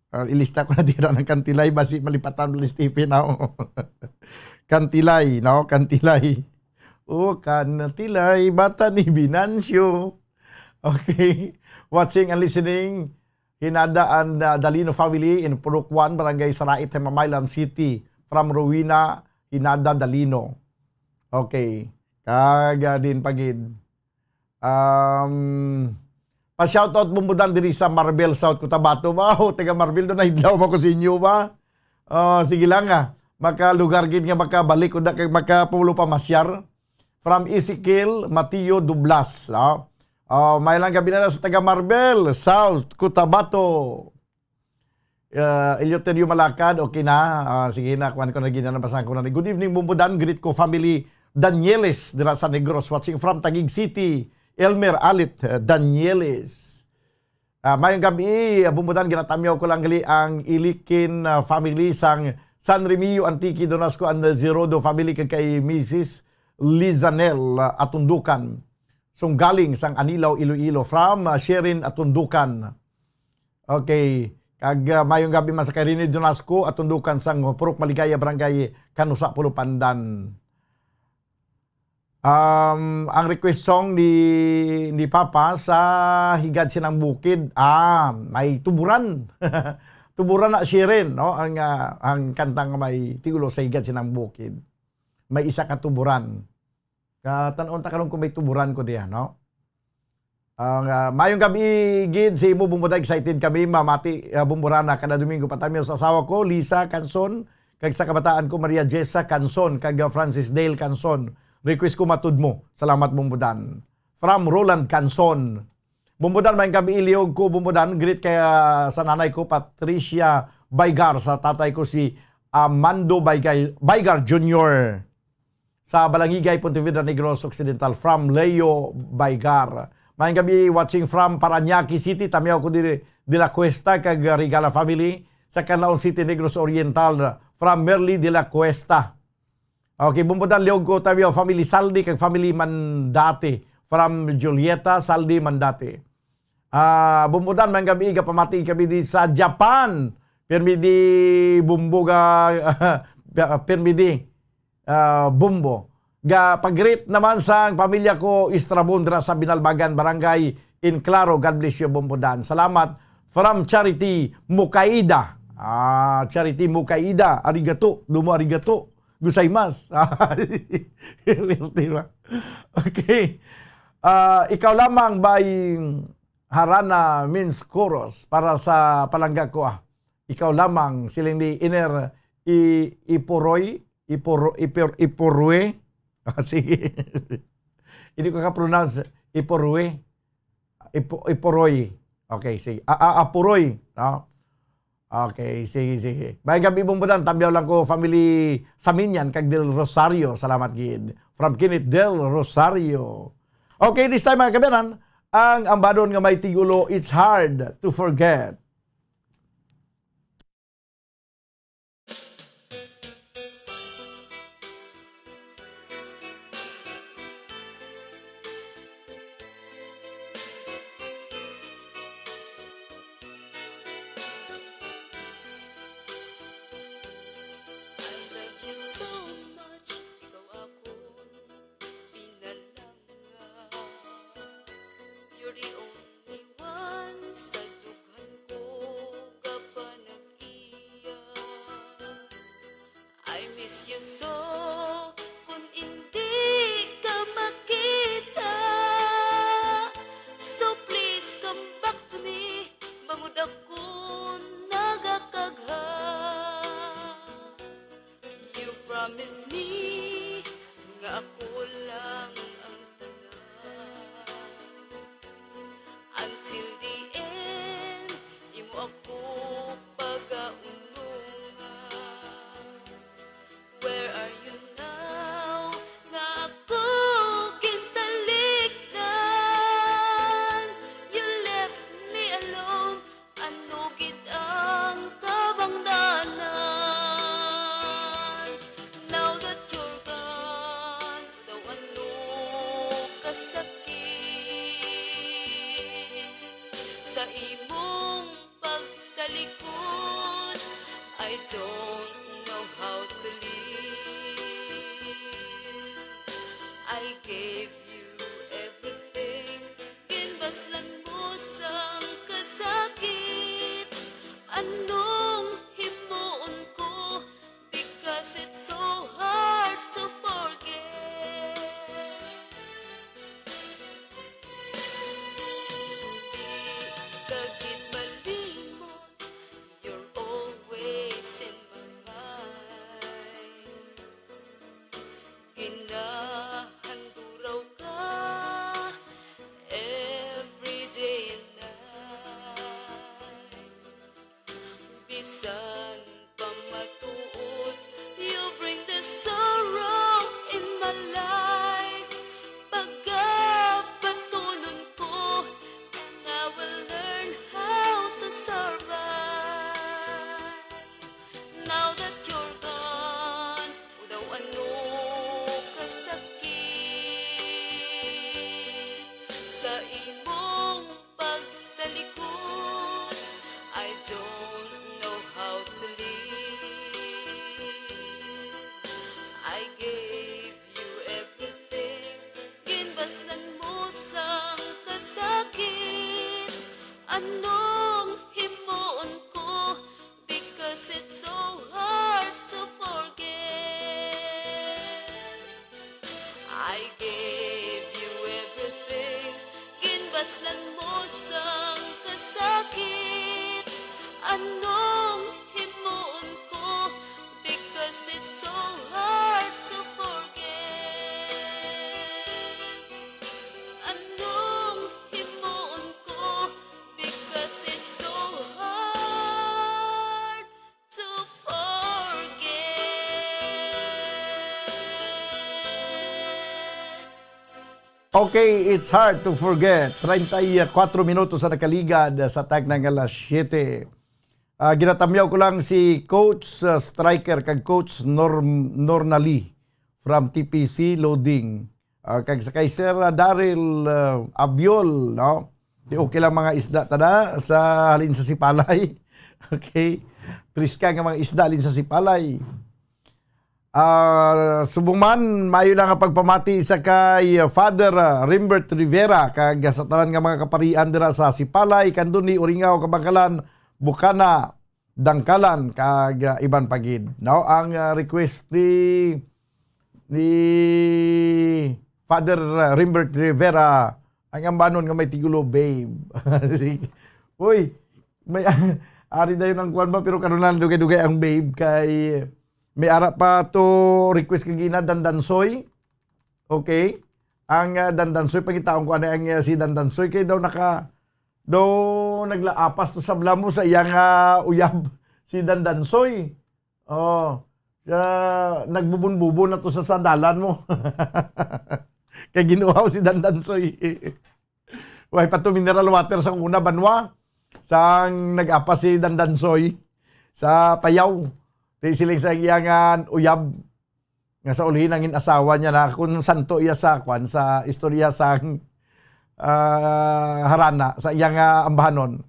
Ah, ilista ko na tira ng Kantilay, basi malipatan mo ni Stephen, ah. Kantilay, no? Kantilay. Oh, Kantilay, bata ni Binancio. Okay. Watching and listening. Hinada and, uh, Dalino family in Purok one, Barangay Sarait, Himamaylan City. From Rowena Hinada Dalino. Okay. Kag, uh, din pagid. Um, pa-shoutout, Bumbudan, diri sa Marbel, South Cotabato. Wow, taga Marbel, doon na hidlaw mo ko sa inyo ba? Oh, sige lang, ah. Makalugar gid nga makabalik, kuda kay makapulo pa masyar. From Ezekiel Mateo Dublas, no? Oh, may lang gabi na sa taga Marbel, South Cotabato. Ah, Eleuterio Malakad, okay na. Ah, sige na, kuwan ko na, gina-, nabasahan ko na. Good evening, Bumbo Dan. Greet ko family Danieles dira sa Negros. Watching from Taguig City. Elmer Alit, eh, Danieles. Ah, mayong gabi, ah, Bumbo Dan, ginatamyaw ko lang gali ang Ilikin, ah, family sang San Remigio, Antique, Donasco, and Zerodo family, kag kay Missus Lizanel, ah, Atundukan. Sunggaling sang Anilao, Iloilo. From, ah, Sherin Atundukan. Okay. Kag, ah, mayong gabi man sa kay Rene Donasco, Atundukan sang Purok Maligaya, Barangay Canusa, Pulo Pandan. Um, ang request song ni, ni Papa sa Higad Sinang Bukid. Ah, may Tuburan. Tuburan na Sherin, no? Ang, ah, ang kantang may tigulo sa Higad Sinang Bukid. May isa ka tuburan. Katan-on ta karon kung may tuburan ko diyan, no? Ang, ah, mayong gabi gid sa imo, Bumbo Dan. Excited kami mamati, ah, Bumbo Dan, na kada Domingo patamyaw sa asawa ko, Lisa Canson, kag sa kabataan ko, Maria Jessa Canson, kag, ah, Francis Dale Canson. Request ko, Matud Mo. Salamat, Bumbo Dan. From Roland Canson. Bumbo Dan, mayong gabi, ilihog ko, Bumbo Dan. Greet kay, ah, sa nanay ko, Patricia Baygar, sa tatay ko, si Amando Baygar, Baygar Junior. Sa Balangigay, Pontevedra, Negros Occidental, from Leo Baygar. Mayong gabi, watching from Parañaque City, tamyaw ko diri, De La Cuesta, kag Regala family, sa Canlaon City, Negros Oriental, from Merly De La Cuesta. Okay, Bumbo Dan, lihog ko tamyaw, family Saldi, kag family Mandate, from Julieta Saldi Mandate. Ah, Bumbo Dan, mayong gabi, gapamati kami di sa Japan. Pirmi di, Bumbo ga, pirmi di, ah, Bumbo. Ga, pag-greet naman sa pamilya ko, Estrabon, dira sa Binalbagan, Barangay Enclaro. God bless you, Bumbo Dan. Salamat. From Charity Mukaida. Ah, Charity Mukaida. Arigato. Domo arigato. Gozaimasu. Di ba? Okay. Ah, ikaw lamang, bay. Harana means chorus para sa palangga ko, ah. Ikaw lamang, siling ni Iner I-, Iporoy, Iporo-, Ipor-, Iporue. Ah, sige. Hindi ko ka-pronounce. Iporue. Ipo-, Iporoy. Okay, sige. Ah, ah, Aporoy, no? Okay, sige, sige. Mayong gabi, Bumbo Dan. Tamyaw lang ko, family Saminyan, kag Del Rosario. Salamat gid. From Kenneth Del Rosario. Okay, this time, mga kabayanan, ang ambanon nga may tigulo, It's Hard to Forget. I love you so much, ikaw akon pinalanga. You're the only one sa dughan ko ka panag-iya. I miss you so, kun indi ka makita. So please come back to me, bangod ako nagakagha. You promise me nga ako lang ang tanan. Until the end, imo ako pagaunungan. Where are you now? Nga ako gintalikdan. You left me alone. Ano gid ang kabangdanan? Now that you're gone, daw ano sakit sa imong pagtalikod. I don't know how to live. I gave you everything. Ginbaslan mo sang kasakit. Anong himuon ko? Because it's so hard to forget. I gave you everything. Ginbaslan mo sang kasakit. Anong himuon ko? Because it's so hard to forget. Anong himuon ko? Because it's so hard to forget. Okay, it's hard to forget. Treinta y cuatro minutos ang nakaligad sa tagna nga alas siyete. Ah, ginatamyaw ko lang si Coach, ah, Striker kag Coach Norm-, Nornali from T P C Loading. Ah, kag sa kay Sir, ah, Daryl, ah, Abiol, no? Di okay lang mga isda tada sa halin sa Sipalay. Okay? Priska nga mga isda halin sa Sipalay. Ah, subong man, maayo lang nga pagpamati sa kay Father, ah, Rimbert Rivera kag sa tanan nga mga kaparian dira sa Sipalay, Candoni, Uringaw, Kabangkalan, Bukana, Dangkalan, kag, ah, iban pa gid. No, ang, ah, request ni, ni Father, ah, Rimbert Rivera, ang ambanon nga may tigulo, babe. Sige. Uy, may ari dayon ang kwan ba, pero karon lang dugay-dugay ang babe kay may ara pa to request kagina, Dandansoy. Okay? Ang, ah, Dandansoy, pangitaon ko ano ang, ah, si Dandansoy kay daw naka daw naglaapas to sa blamo sa iyang, ah, uyab si Dandansoy. Oh, siya nagbubon-bubon na to sa, sa dalan mo. Kay ginuhaw si Dandansoy. Way pa to mineral water sang una banwa. Sang nag-apas si Dandansoy sa payaw. Ti siling sa iyang, ah, uyab nga sa uli nangin asawa niya na kung santo iya sa kwan sa istorya sang, ah, harana sa iyang, ah, ambahanon.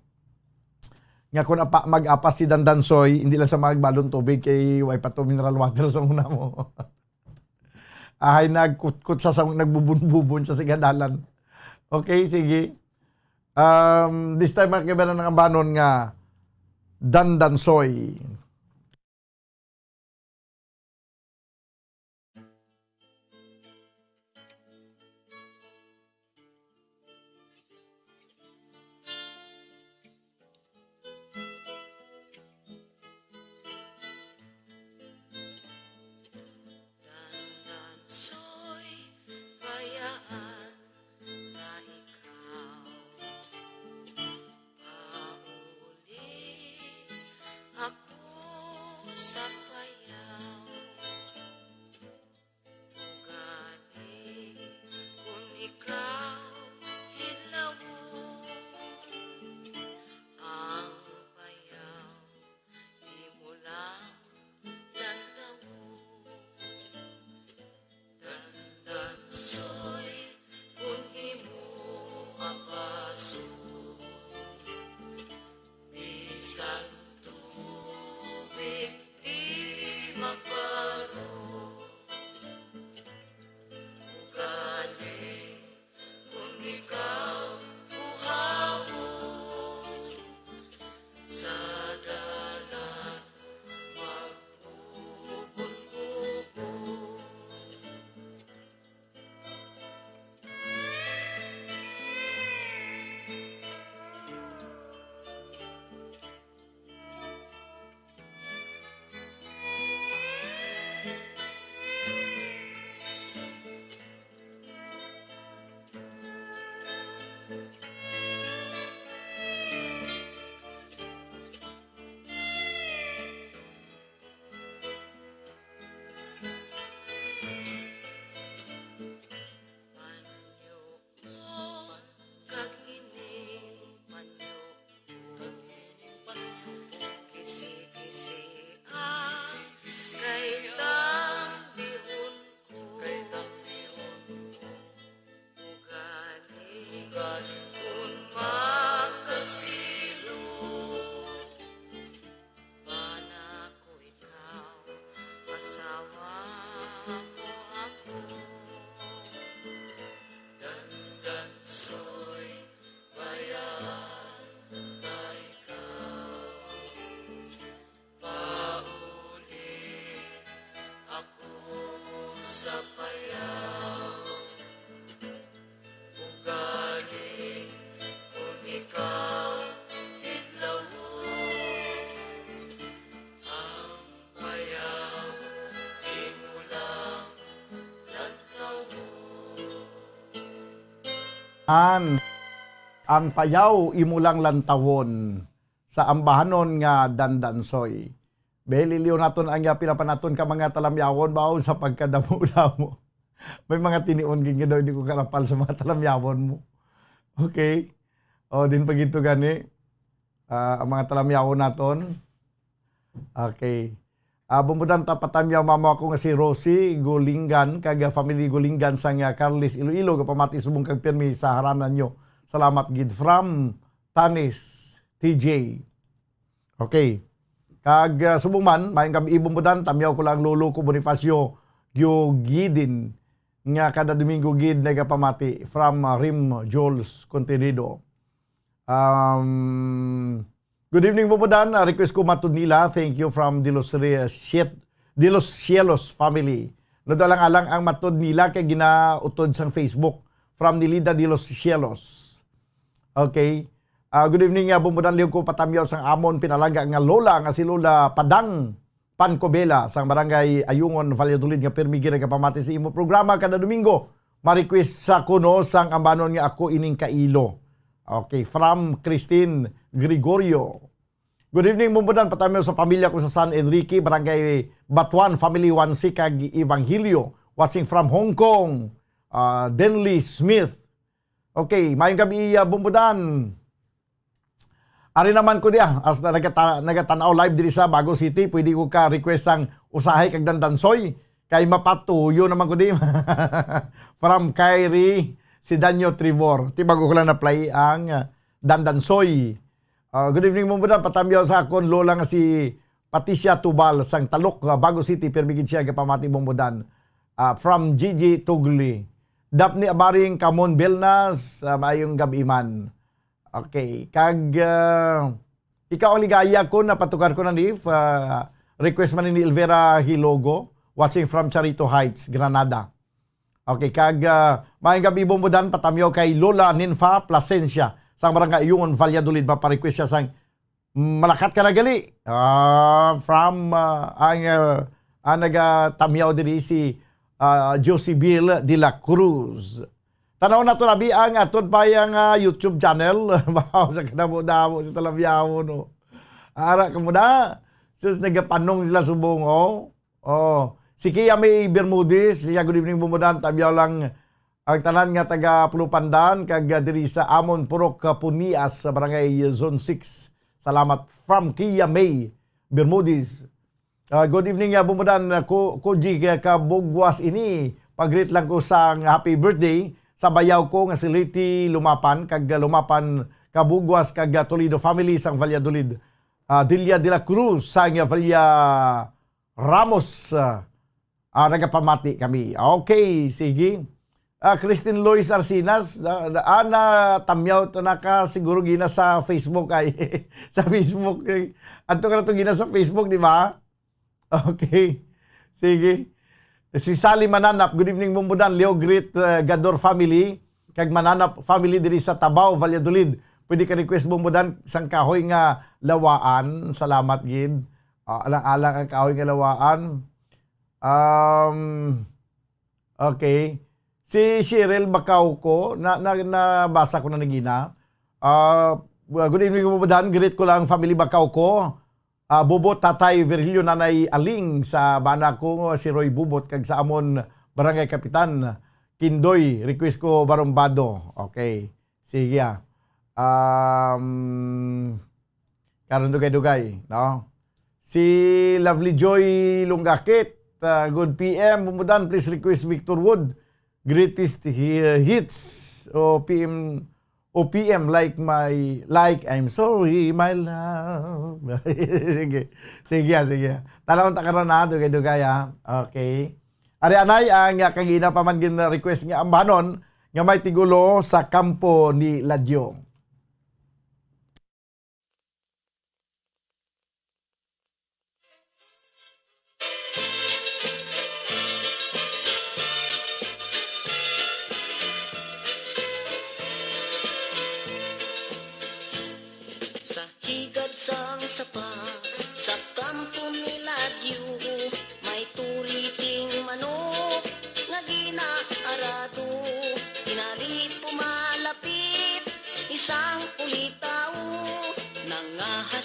Nga kung apa, mag-apas si Dandansoy, hindi lang sa magbalon tubig kay way pa to mineral water sa una mo. Ahay, nagkutkot sa, sa nagbubon-bubon sa sigadalan. Okay, sige. Um, this time, mga kaibanan ng ambanon nga Dandansoy. Dandansoy, kayaan na ikaw. Pauli ako An, ang payaw imo lang lantawon sa ambahanon nga dandansoy. Be, liliw naton ang, ah, pinapanaton ka mga talamyawon, bawo sa pagkadamo-damo. May mga tinion gid nga daw hindi ko karapal sa mga talamyawon mo. Okay? O, din pa gid to gani. Ah, ang mga talamyawon naton. Okay. Ah, bumbudan ta patamyaw mama ako nga si Rosie Gulingan, kag, ah, family Gulingan sang, ah, Carles, Iloilo, gapamati subong kag pirmi sa haranan nyo. Salamat gid. From Tanis, T J. Okay. Kag, ah, subong man, maayong gab-i, bumbudan, tamyaw ko lang lolo ko, Bonifacio Giogidin, nga kada Domingo gid nagapamati. From, ah, Rim Jules Contenido. Um, good evening, Bumbudan. Ah, request ko Matod Nila. Thank you from De Los Re-, Siet-, De Los Cielos family. Nado alang-alang ang Matod Nila kay ginautod sang Facebook. From Nilida De Los Cielos. Okay. Ah, good evening, ah, Bumbudan. Liog ko patamyaw sang amon pinalangga nga lola nga si Lola Padang Pancobela sang Barangay Ayungon, Valladolid, nga pirmi gid nagapamati sa imo programa kada Domingo. Ma-request sa kuno sang ambanon nga Ako Ining Kailo. Okay, from Christine Gregorio. Good evening, Bumbudan. Patamyaw sa pamilya ko sa San Enrique, Barangay Batuan, Family One C, kag Evangelio. Watching from Hong Kong, ah, Denley Smith. Okay, maayong gab-i, ah, Bumbudan. Ari naman ko diya, as na nagata-, nagatan-aw live diri sa Bago City, pwede ko ka request sang Usahay kag Dandansoy, kay mapatuyo naman ko di. From Kyrie Sidanyo Trevor. Ti bago ko lang na-play ang, ah, Dandansoy. Ah, good evening, Bumbudan. Patamyaw sa akon lola nga si Patricia Tubal sang Talok, ah, Bago City, pirmi gid siya gapamati, Bumbudan. Ah, from Gigi Tugli. Daphne Abaring Camon Belnas, ah, maayong gab-i man. Okay. Kag, ah, ikaw ang ligaya ko, napatukar ko na ni, ah, request man ni Elvira Hilogo, watching from Charito Heights, Granada. Okay, kag, ah, maayong gab-i, Bumbudan, patamyaw kay Lola Ninfa Plasencia, sang Barangay Ayungon, Valladolid, maparequest siya sang Malakat ka na gali. Ah, from, ah, ang, ah, ang nagatamyaw diri si, ah, Josie Bill de la Cruz. Tanaw nato na bi ang aton pa yang, ah, YouTube channel. Wow, sa kadamo-damo sa talamyaw, no? Ara ka mo na. Sus, nagapanong sila subong, oh. Oh, si Kia May Bermudez, siya, good evening, Bumbudan. Tamyaw lang ang tanan nga taga Pulupandan, kag, ah, diri sa amon purok, ah, Punias, sa Barangay Zone six. Salamat from Kia May Bermudez. Ah, good evening, ah, Bumbudan, ah, Ko-, Koji, ah, Kabugwas ini. Pag-greet lang ko sang happy birthday sa bayaw ko nga si Liti Lumapan, kag, ah, Lumapan Kabugwas, kag, ah, Toledo family sang Valladolid. Ah, Delia de la Cruz sang, ah, Valla Ramos, ah, ah, nagapamati kami. Okay, sige. Ah, Christine Lois Arsinas, na, na, ah, natamyaw to na ka siguro gina sa Facebook ay. Sa Facebook, eh. Adto ka na to gina sa Facebook, di ba? Okay. Sige. Si Sally Mananap, good evening, Bumbudan, Leo Great, uh, Gador family, kag Mananap family diri sa Tabaw, Valladolid. Pwede ka request, Bumbudan, sang kahoy nga lawaan. Salamat gid. Ah, alang-alang ang kahoy nga lawaan. Um, okay. Si Cheryl Bacauco, na, na, nabasa ko na nagina. Ah, well, good evening, Bumbudan. Greet ko lang family Bacauco. Ah, Bubot, Tatay Virgilio, Nanay Aling, sa bana ko, si Roy Bubot, kag sa amon Barangay Kapitan, Kindoy, request ko Barumbado. Okay. Sige, ah. Um, karon dugay-dugay, no? Si Lovely Joy Lunggakit, ah, good P M, Bumbudan, please request Victor Wood, Greatest Hi-, Hits, o P M, o P M, like my, like, I'm sorry, my love. Sige. Sige, ah, sige. Tanawon ta karon, ha, dugay-dugay, ha. Okay. Ari anay ang, ah, kagina pa man gin-request nga ambanon nga may tigulo sa kampo ni Ladyo. Sa higad sang sapa, sa kampo ni Ladyo, may turiting manok nga ginaarado. Inali pumalap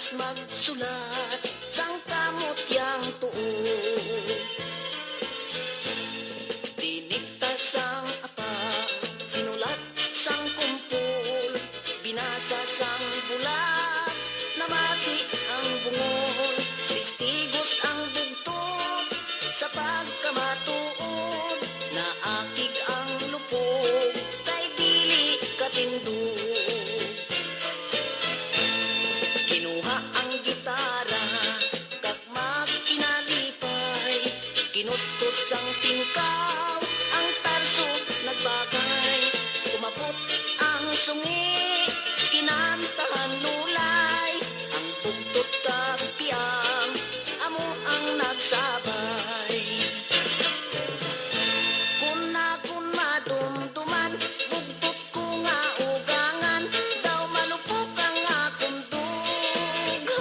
Magsulat sang kamot yang tuo. Tinikta sang apa, sinulat sang kumpol, binasa sang bulag, namati ang bungol, testigos ang bugtot sa pagkamatuod, naakig ang lupog kay dili katindog. Kinuha ang gitara kag magkinalipay, kinuskus ang tingkaw, ang tarso nagbagay, umabot ang sungi, kinantahan lulay, ang bugtot kag piang amo ang nagsabay. Kun akon madumduman, bugtot ko nga ugangan, daw malupok ang akon dughan.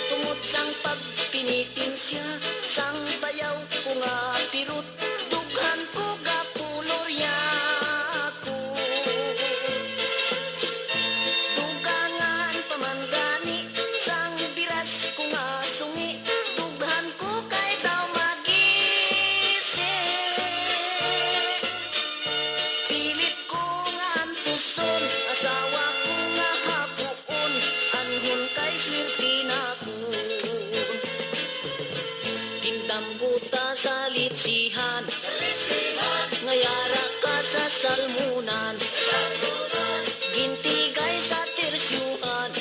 Tungod sang pagpinitensya sang bayaw ko nga pirot, dughan ko gapulorya ko. Dugangan pa man gani sang biras ko nga sungi, dughan ko kay daw magisi. Pilit ko nga antuson, asawa ko nga hapuon, anhon kay swerte na ko. Tindamgo ta sa litsihan, nga yara ka sa salmunan, gintigay sa tersyuhan,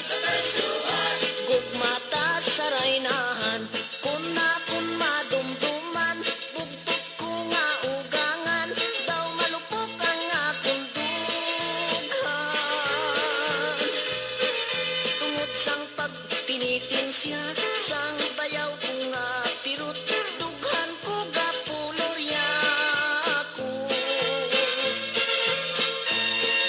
gugma ta sa raynahan. Kun akon madumduman, bugtot ko nga ugangan, daw malupok ang akon dughan. Tungod sang pagpinitensya sang bayaw ko nga pirot, dughan ko gapulorya ko.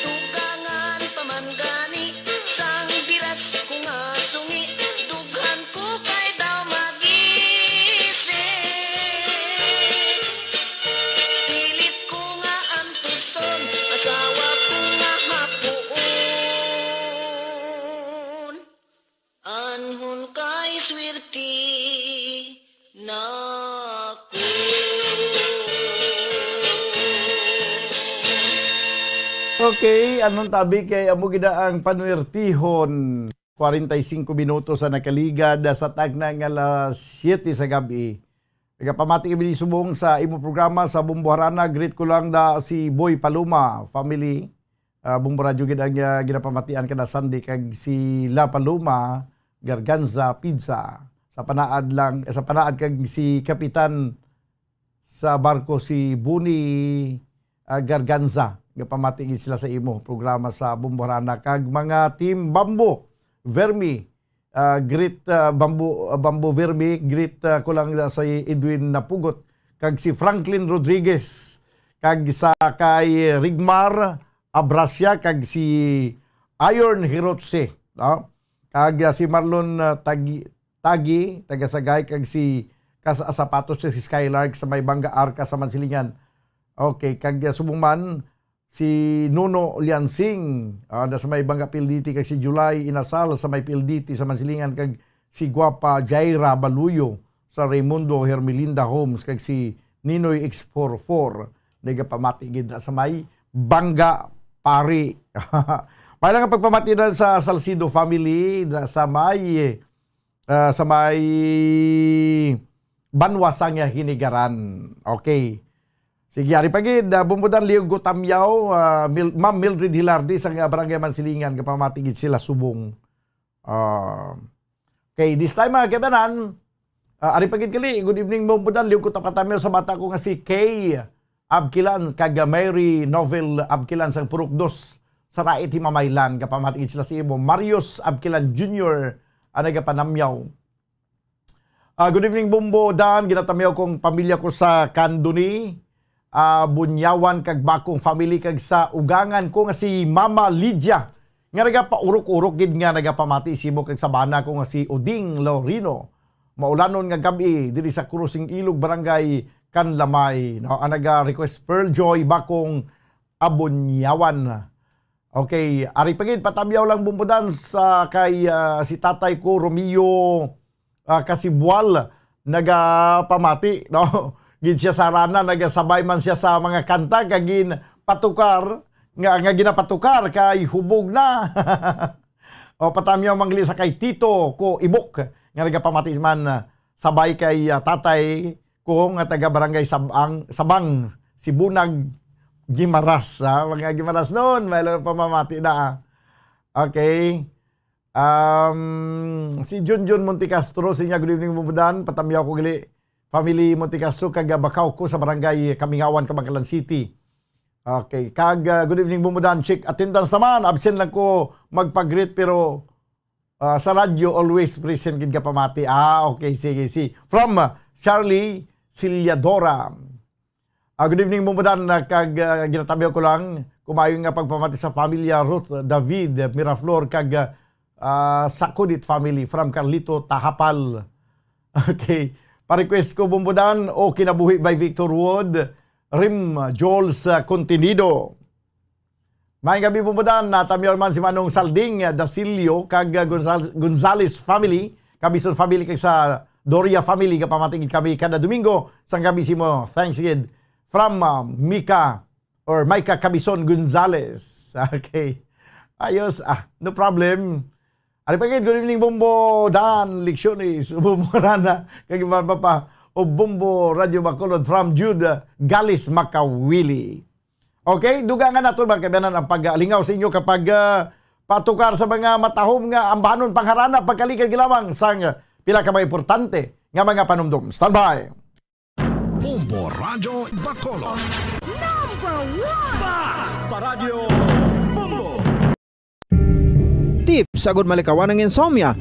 Dugangan pa man gani sang biras ko nga sungi, dughan ko kay daw magisi. Pilit ko nga antuson, asawa ko nga hapuon, anhon kay swerte na ko. Okay, anong tabi kay amo gid ang panwertihon? Kwarenta y singko minutos ang nakaligad sa tagna nga alas siyete sa gab-i. Nagapamati kami subong sa imo programa sa Bumbo Harana. Greet ko lang da si Boy Paloma family. Ah, Bumbo Radyo gid ang, ah, ginapamatian kada Sunday, kag si La Paloma Garganza Pizza. Sa panaad lang, sa panaad kag si Kapitan sa barko si Buni, ah, Garganza. Gapamati gid sila sa imo programa sa Bumbo Harana kag mga Team Bamboo Vermi, ah, greet, ah, Bamboo, ah, Bamboo Vermi, greet, ah, ko lang sa Edwin Napugot kag si Franklin Rodriguez kag sa kay Rigmar Abrasia kag si Iron Hirotse, no? Kag, ah, si Marlon, ah, Tagi-, Tagi, taga Sagay, kag si kas-, ah, sapatos si Skylark sa may Bangga Arca sa Mansilingan. Okay, kag, ah, subong man, si Nuno Liansing, ah, na sa may Bangga Pilditi, kag si July Inasal sa may Pilditi sa Mansilingan, kag si Guapa Jaira Baluyo sa Raimundo Hermelinda Homes, kag si Ninoy X four four, nagapamati gid na sa may Bangga Pari. May lang ang pagpamati na sa Salcido family, na sa may, ah, sa may Banwa sang Hinigaran. Okay. Sige, ari pa gid, ah, Bumbudan Liog Gutamyaw, ah, Mil-, Ma'am Mildred Hilardi sa, ah, Barangay Mansilingan, kapamati gid sila subong. Ah, okay, this time, mga kaibanan, ah, ari pa gid kali, good evening, Bumbudan Liog Gutamyaw sa bata ko nga si Kay Abkilan, kag Mary Novel Abkilan sang Purok Dos, sa Rait Himamaylan, kapamati gid sila si imo, Marius Abkilan Junior, ang nagapanamyaw. Ah, good evening, Bumbo Dan. Ginatamyaw kong pamilya ko sa Candoni, ah, Bunyawan, kag Bakong family, kag sa ugangan ko nga si Mama Lydia, nga nagapaurok-urok gid nga nagapamati simo, kag sa bana ko nga si Oding Laurino. Maulanon nga gab-i diri sa Krusing Ilog, Barangay Canlamay. No, ang naga-request, Pearl Joy Bakong, Abunyawan. Okay, ari pa gid, patamyaw lang, Bumbo Dan, sa kay, ah, si tatay ko, Romeo, ah, Kasibual, nagapamati, no? Gid siya sa Rana, nagasabay man siya sa mga kanta, kag ginpatukar, nga, nga ginapatukar kay hubog na. O, patamyaw man gali sa kay Tito ko Ibok, nga nagapamati man, ah, sabay kay, ah, tatay ko nga taga Barangay Sabang, Sabang, si Bunag Gimaras, ha? Mga Gimaras noon, may lang pamamati na, ah. Okay. Um, si Junjun Montecastro, siya, "Good evening, Bumbo Dan. Patamyaw ko gali. Family Montecastro, kag Bacauco sa Barangay Kamingawan, Kabankalan City." Okay. Kag, ah, "Good evening, Bumbo Dan. Check attendance naman. Absent lang ko magpag-greet, pero, ah, sa radyo, always present gid ka pamati." Ah, okay. Sige, si, from, ah, Charlie Ciliadora. Ah, good evening, Bumbo Dan, ah, kag, ah, ginatamyaw ko lang, kumaayo nga pagpamati sa pamilya Ruth David Miraflor kag, ah, Sakudit family from Carlito Tahapal. Okay. Pa-request ko, Bumbo Dan, O Kinabuhi by Victor Wood, Rim Jules, ah, Contenido. Maayong gabi, Bumbo Dan. Natamyaw man si Manong Salding, ah, Dasilio, kag, ah, Gonzal-, Gonzales family, Cabison family, kag sa Doria family, gapamati gid kami kada Domingo sang gabi sa imo. Thanks gid. From, ah, Mika or Micah Cabison Gonzales. Okay. Ayos. Ah, no problem. Ari pa gid, good evening, Bumbo Dan Lecciones, Bumbo Rana, kag iban pa pa, o Bumbo Radio Bacolod from Jude Galis, Makawili. Okay, dugangan naton, mga kaibanan, ang paglingaw sa inyo kapag, ah, patukar sa mga matahom nga ambahanon, pangharana, pagkaligad lamang sang pila ka mga importante nga mga panumdom. Standby! Bombo Radyo Bacolod. Number one! Bas pa Radyo Bombo. Tips agud malikawan ang insomnia.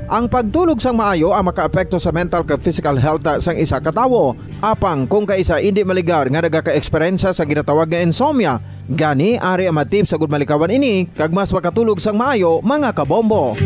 Ang pagtulog sang maayo ang makaapekto sa mental kag physical health sang isa ka tawo. Apang kung kaisa indi maligar nga nagaka-eksperyensya sa ginatawag nga insomnia, gani ari ang mga tips agud malikawan ini kag mas makatulog sang maayo, mga kabombo.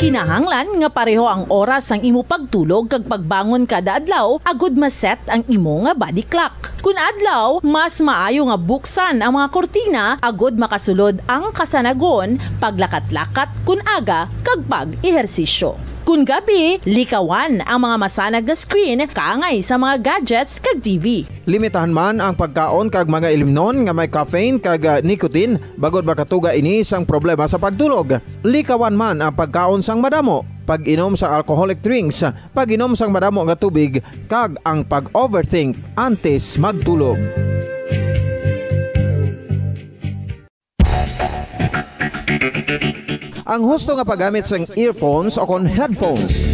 Kinahanglan nga pareho ang oras sang imo pagtulog kag pagbangon kada adlaw agud ma-set ang imo nga body clock. Kun adlaw, mas maayo nga buksan ang mga kurtina agud makasulod ang kasanagon, paglakat-lakat kun aga, kag pag-ehersisyo. Kun gabi, likawan ang mga masanag nga screen kaangay sa mga gadgets kag T V. Limitahan man ang pagkaon kag mga ilimnon nga may caffeine kag, ah, nicotine, bangod makatuga ini sang problema sa pagtulog. Likawan man ang pagkaon sang madamo, pag-inom sa alcoholic drinks, pag-inom sang madamo nga tubig, kag ang pag-overthink antes magtulog. Ang husto nga paggamit sang earphones o kon headphones.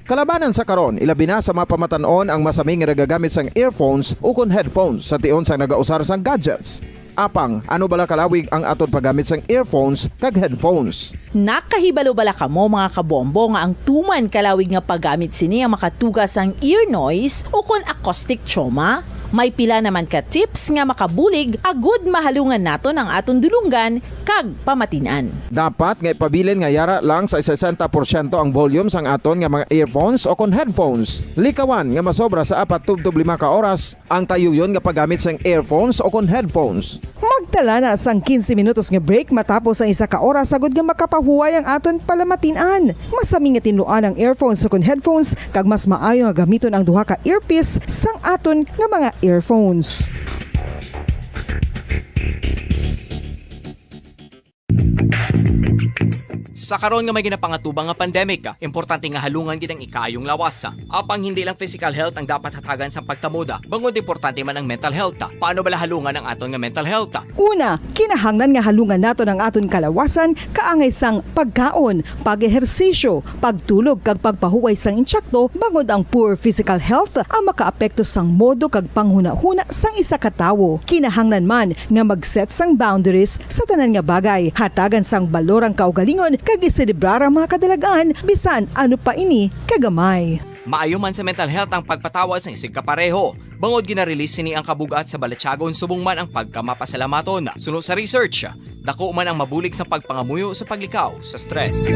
Kalabanan sa karon, ilabi na sa mga pamatan-on ang masami nga nagagamit sang earphones o kon headphones sa tion sang nagausar sang gadgets. Apang, ano bala kalawig ang aton paggamit sang earphones kag headphones? Nakahibalo bala kamo, mga kabombo, nga ang tuman kalawig nga paggamit sini ang makatuga sang ear noise o kon acoustic trauma? May pila naman ka tips nga makabulig agud mahalungan naton ang aton dulonggan kag pamatin-an. Dapat nga ipabilin nga yara lang sa sesenta porsyento ang volume sang aton nga mga earphones o kon headphones. Likawan nga masobra sa apat tubtob lima ka oras ang tayuyon nga paggamit sang earphones o kon headphones. Magtala na sang quince minutos nga break matapos ang isa ka oras, agud nga makapahuway ang aton palamatin-an. Masami nga tinluan ang earphones o kon headphones, kag mas maayo nga gamiton ang duha ka earpiece sang aton nga mga earphones. Sa karon nga may ginapangatubang nga pandemic, importante nga halungan gid ang ikaayong lawas. Apang hindi lang physical health ang dapat hatagan sa pagtamuda, bangod importante man ang mental health. Paano bala halungan ang aton nga mental health? Una, kinahanglan nga halungan naton ang aton kalawasan kaangay sang pagkaon, pag-ehersisyo, pagtulog kag pagpahuway sang insakto, bangod ang poor physical health ang makaapekto sang modo kag panghunahuna sang isa ka tawo. Kinahanglan man nga mag-set sang boundaries sa tanan nga bagay, hatagan sang balor ang kaugalingon kag iselebrar ang mga kadalag-an bisan ano pa ini kagamay. Maayo man sa mental health ang pagpatawad sang isigkapareho, bangod gina-release sini ang kabug-at sa balatyagon subong man ang pagkamapasalamaton. Suno sa research, dako man ang mabulig sa pagpangamuyo sa paglikaw sa stress.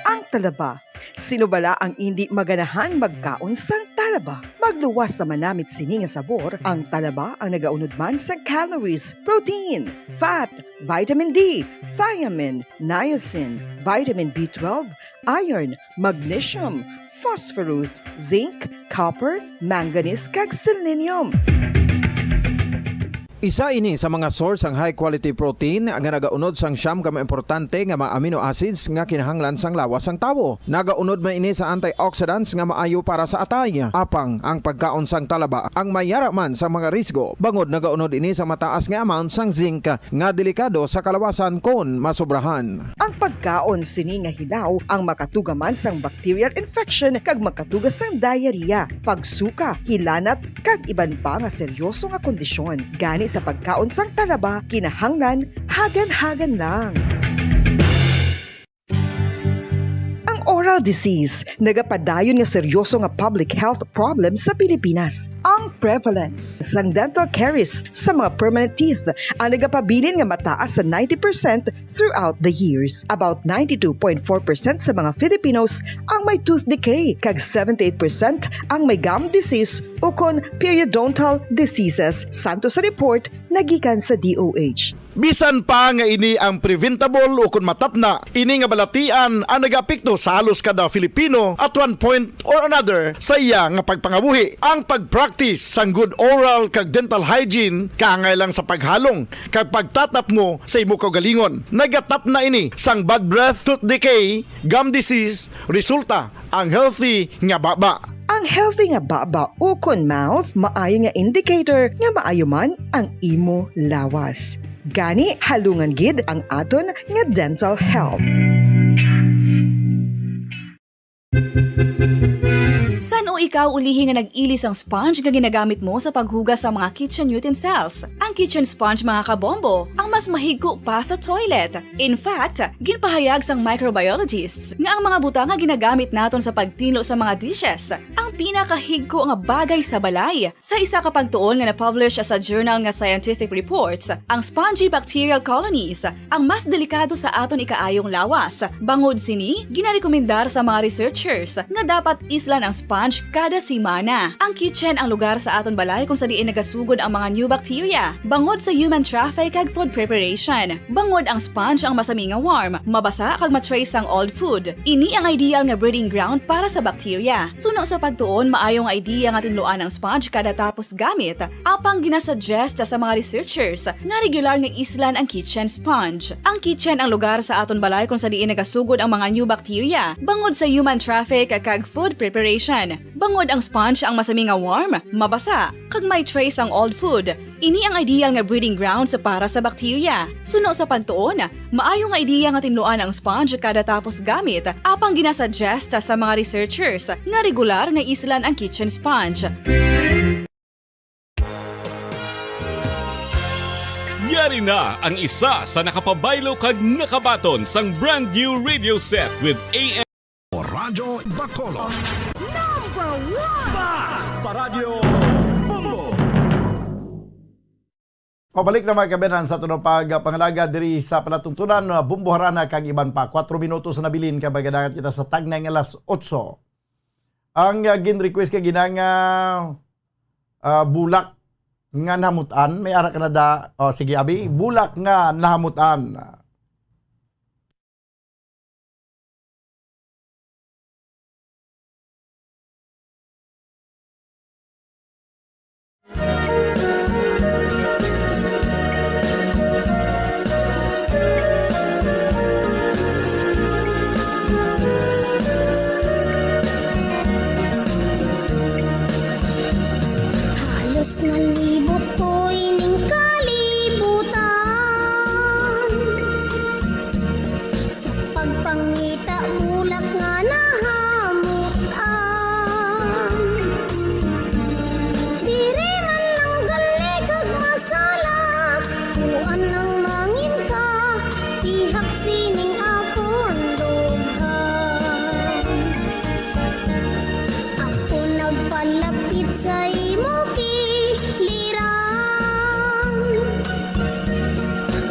Ang talaba, Sino bala ang indi maganahan magkaon sang talaba? Magluwas sa manamit sini nga sabor, ang talaba ang nagaunod man sa calories, protein, fat, vitamin D, thiamine, niacin, vitamin B twelve, iron, magnesium, phosphorus, zinc, copper, manganese, kag selenium. Isa ini sa mga source sang high quality protein nga nagaunod sang siyam ka mga importante nga mga amino acids nga kinahanglan sang lawas sang tawo. Nagaunod man ini sa antioxidants nga maayo para sa atay. Apang ang pagkaon sang talaba ang may yara man sang mga risgo, bangod nagaunod ini sa mataas nga amount sang zinc nga delikado sa kalawasan kon masobrahan. Ang pagkaon sini nga hilaw ang makatuga man sang bacterial infection kag makatuga sang diarrhea, pagsuka, hilanat, kag iban pa nga seryoso nga kondisyon. Gani sa pagkaon sang talaba, kinahanglan hagan-hagan lang. Ang oral disease nagapadayon nga seryoso nga public health problem sa Pilipinas. Ang prevalence sang dental caries sa mga permanent teeth ang nagapabilin nga mataas sa ninety percent throughout the years. About ninety-two point four percent sa mga Filipinos ang may tooth decay, kag seventy-eight percent ang may gum disease ukon periodontal diseases, santo sa report nga gikan sa D O H. Bisan pa nga ini ang preventable ukon matapna, ini nga balatian ang nagaapekto sa halos kada Filipino at one point or another sa iya nga pagpangabuhi. Ang pag-practice sang good oral kag dental hygiene kaangay lang sa paghalong kag pagtatapmo sa imo kaugalingon. Nagatapna ini sang bad breath, tooth decay, gum disease, resulta ang healthy nga baba. Ang healthy nga baba ukon mouth maayo nga indicator nga maayo man ang imo lawas. Gani, halungan gid ang aton nga dental health. San-o ikaw ulihi nga nag-ili sang sponge nga ginagamit mo sa paghugas sa mga kitchen utensils? Ang kitchen sponge, mga kabombo, ang mas mahigko pa sa toilet. In fact, ginpahayag sang microbiologists nga ang mga butang nga ginagamit naton sa pagtinlo sa mga dishes ang pinakahigko nga bagay sa balay. Sa isa ka pagtuon nga na-publish sa journal nga Scientific Reports, ang spongy bacterial colonies ang mas delikado sa aton ikaayong lawas. Bangod sini, ginarekomendar sa mga researchers nga dapat islan ang sponge kada semana. Ang kitchen ang lugar sa aton balay kung sa diin nagasugod ang mga new bacteria bangod sa human traffic kag food preparation. Bangod ang sponge ang masami nga warm, mabasa kag ma-trace ang old food. Ini ang ideal nga breeding ground para sa bacteria. Suno sa pagtuon, maayo nga idea nga tinluan ang sponge kada tapos gamit. Apang ginasuggest sa mga researchers nga regular nga islan ang kitchen sponge. Ang kitchen ang lugar sa aton balay kung sa diin nagasugod ang mga new bacteria bangod sa human traffic kag food preparation. Bangod ang sponge ang masami nga warm, mabasa, kag may trace ang old food. Ini ang ideal nga breeding grounds para sa bacteria. Suno sa pagtuon, maayo nga idea nga tinluan ang sponge kada tapos gamit, apang ginasuggest sa mga researchers nga regular nga islan ang kitchen sponge. Yari na ang isa sa nakapabaylo kag nakabaton sang brand new radio set with A M Radyo Bacolod. Number one! Basta Radyo Bombo! Pabalik na, mga kaabyanan, sa aton pagpangalaga diri sa palatuntunan, uh, Bombo, Harana kag iban pa. Kuwatro minutos na nabilin kag magadangat kita sa tagnay nga alas otso. Ang, uh, gin-request kay ginang, uh, uh, bulak nga nahamutan. May ara ka na da. Oh, sige, abi. Bulak nga nahamutan. Halos nalibot ko ining kalibutan. Sa pagpangita bulak nga nahamutan. Diri man lang gali kag masala, kuan ang mangin ka, pihak sining akon dughan. Ako nagpalapit sa imo kiliran.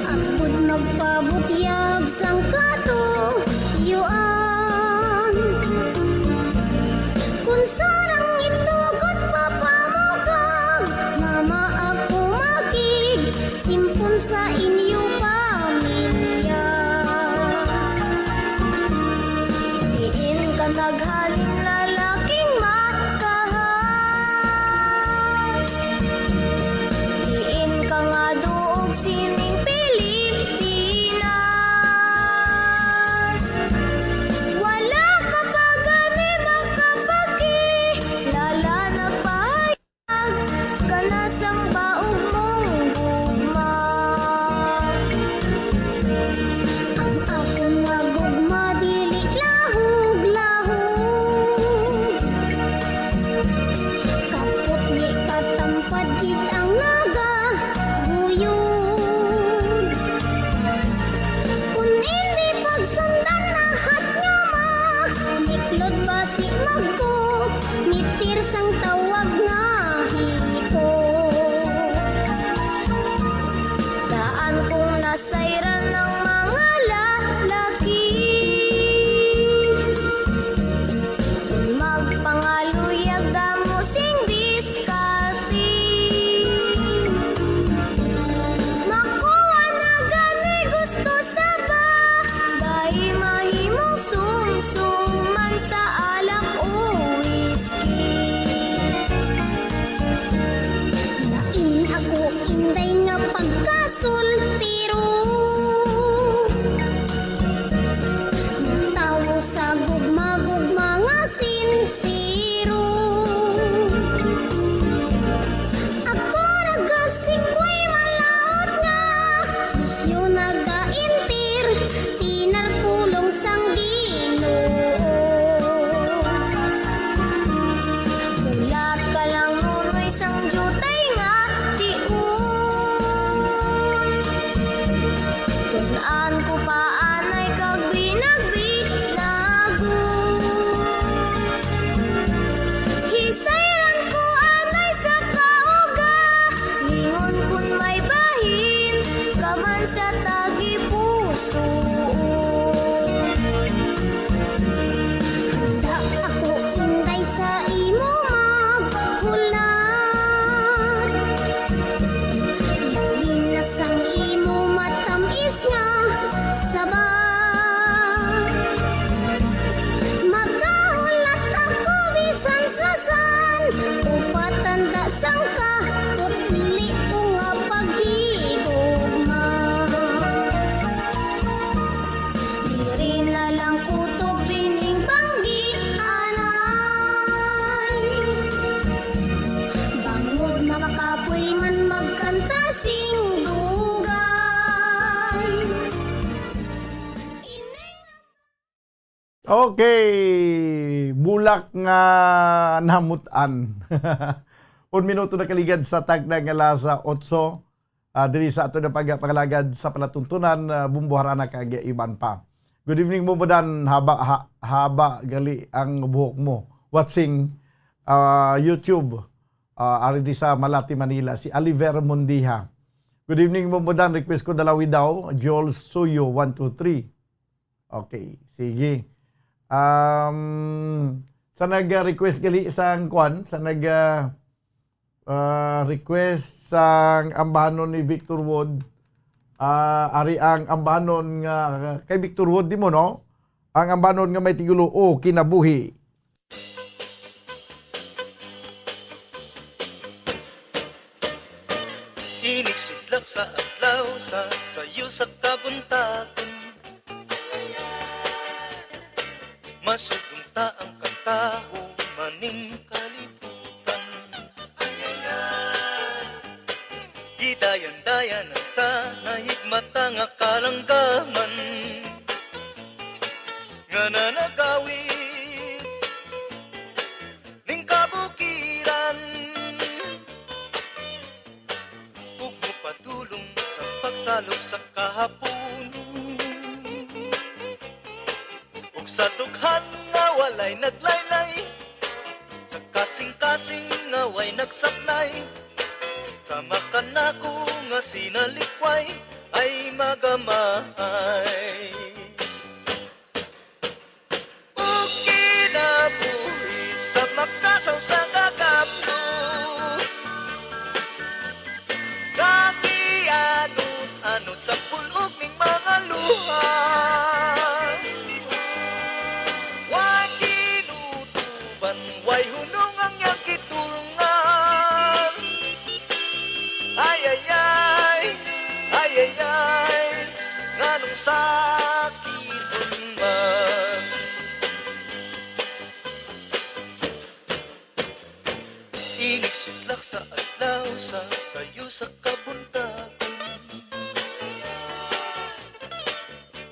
Ako nagpabutyag sang katuyuan. Sayran ang mga lalaki. Magpangaluyag damo sing diskarte. Makuha na gani gusto sa ba. Dai mahimong sumsuman sa alak o whisky. Lain ako, inday, nga pagkasultiro. Tawo sa gugma-gugma nga sinsiro. Ako nagasikway malaut nga bisyo nagaintir, pinarpulong sang Ginoo. Bulat ka lang, Nonoy, sang diutay nga tion. Tun-an ko pa anay kag binagbinagon. Hisayran ko anay sa kaugalingon, kun may bahin ka man sa tagipusoon. Handa ako, inday, sa imo maghulat. Labi na sang imo matamis nga saba. Magahulat ako bisan sa san o patanda sang kaputli ko nga paghigugma. Diri na lang kutob ining banggi, anay. Bangod makakapoy man magkanta sing dugay. Ining Okay, bulak nga namutan. Un minuto na kaligad sa takna nga alas otso, ah, diri sa ato na pag-, pangalagad sa palatuntunan, ah, Bumbo, Harana kag iban pa. Good evening, Bumbo Dan. Haba, ha-, haba gali ang buhok mo. Watching, ah, YouTube, ah, ari di sa Malate, Manila, si Oliver Mondiha. Good evening, Bumbo Dan. Request ko Dalawi Daw, Joel Suyo, one two three. Okay, sige. Um, sa nag-request gali sang kwan, sa nag, ah, ah, request sang ambahanon ni Victor Wood, ah, ari ang ambahanon nga kay Victor Wood, di mo, no? Ang ambahanon nga may titulo, O Kinabuhi. Inig sidlak sa adlaw sa sayo sa kabuntagon. Masugong ta ang katawo maning kalibutan. Gidayan-dayan ang sa nahigmata nga kalanggaman nga nanagawid ning kabukiran. Ug mopadulong sa pagsalop sa kahapon. Ug sa dughan nga walay naglaylay, sa kasing-kasing nga way nagsaknay, sama kanako nga sinalikway ay magamahay. Ug kinabuhi sa makasaw sa kakapno. Nagianod-anod sa pulog ning mga luha. Way kinutuban, way hunong ang iyang gitulungan. Ay, ay, ay, ay, ay, ay, nganong sakit man? Inig sidlak sa adlaw sa sayo sa kabuntagon.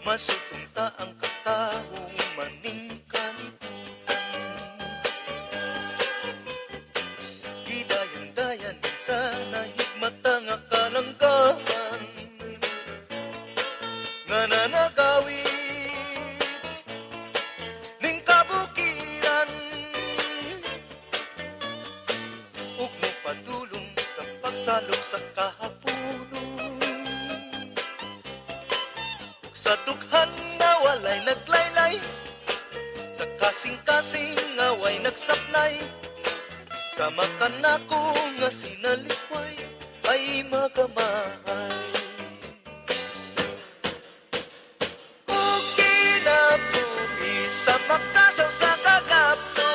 Masugong ta ang katawo maning kalibutan. Gidayan-dayan sa nahigmata nga kalanggaman nga nanagawid ning kabukiran. Ug mopadulong sa pagsalop sa kahaponon. Sa dughan nga walay naglaylay, sa kasing-kasing nga way nagsaplay, sa makanako nga sinalikway ay magamahay. Ug kinabuhi sa makasaw sa kagapto,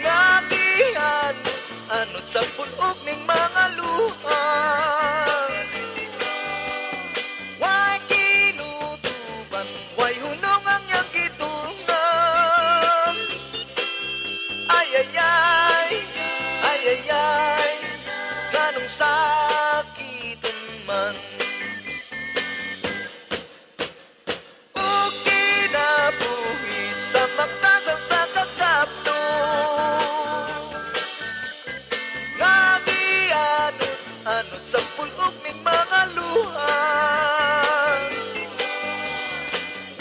nga gianod-anod sa pulog ning mga luha. Way kinutuban, way hunong ang iyang gidungan. Ay, ay, ay, ay, ay, ay, nganong sakiton man? O kinabuhi sa makasaw sa kagapto, nga gianod-anod sa pulog ning mga luha.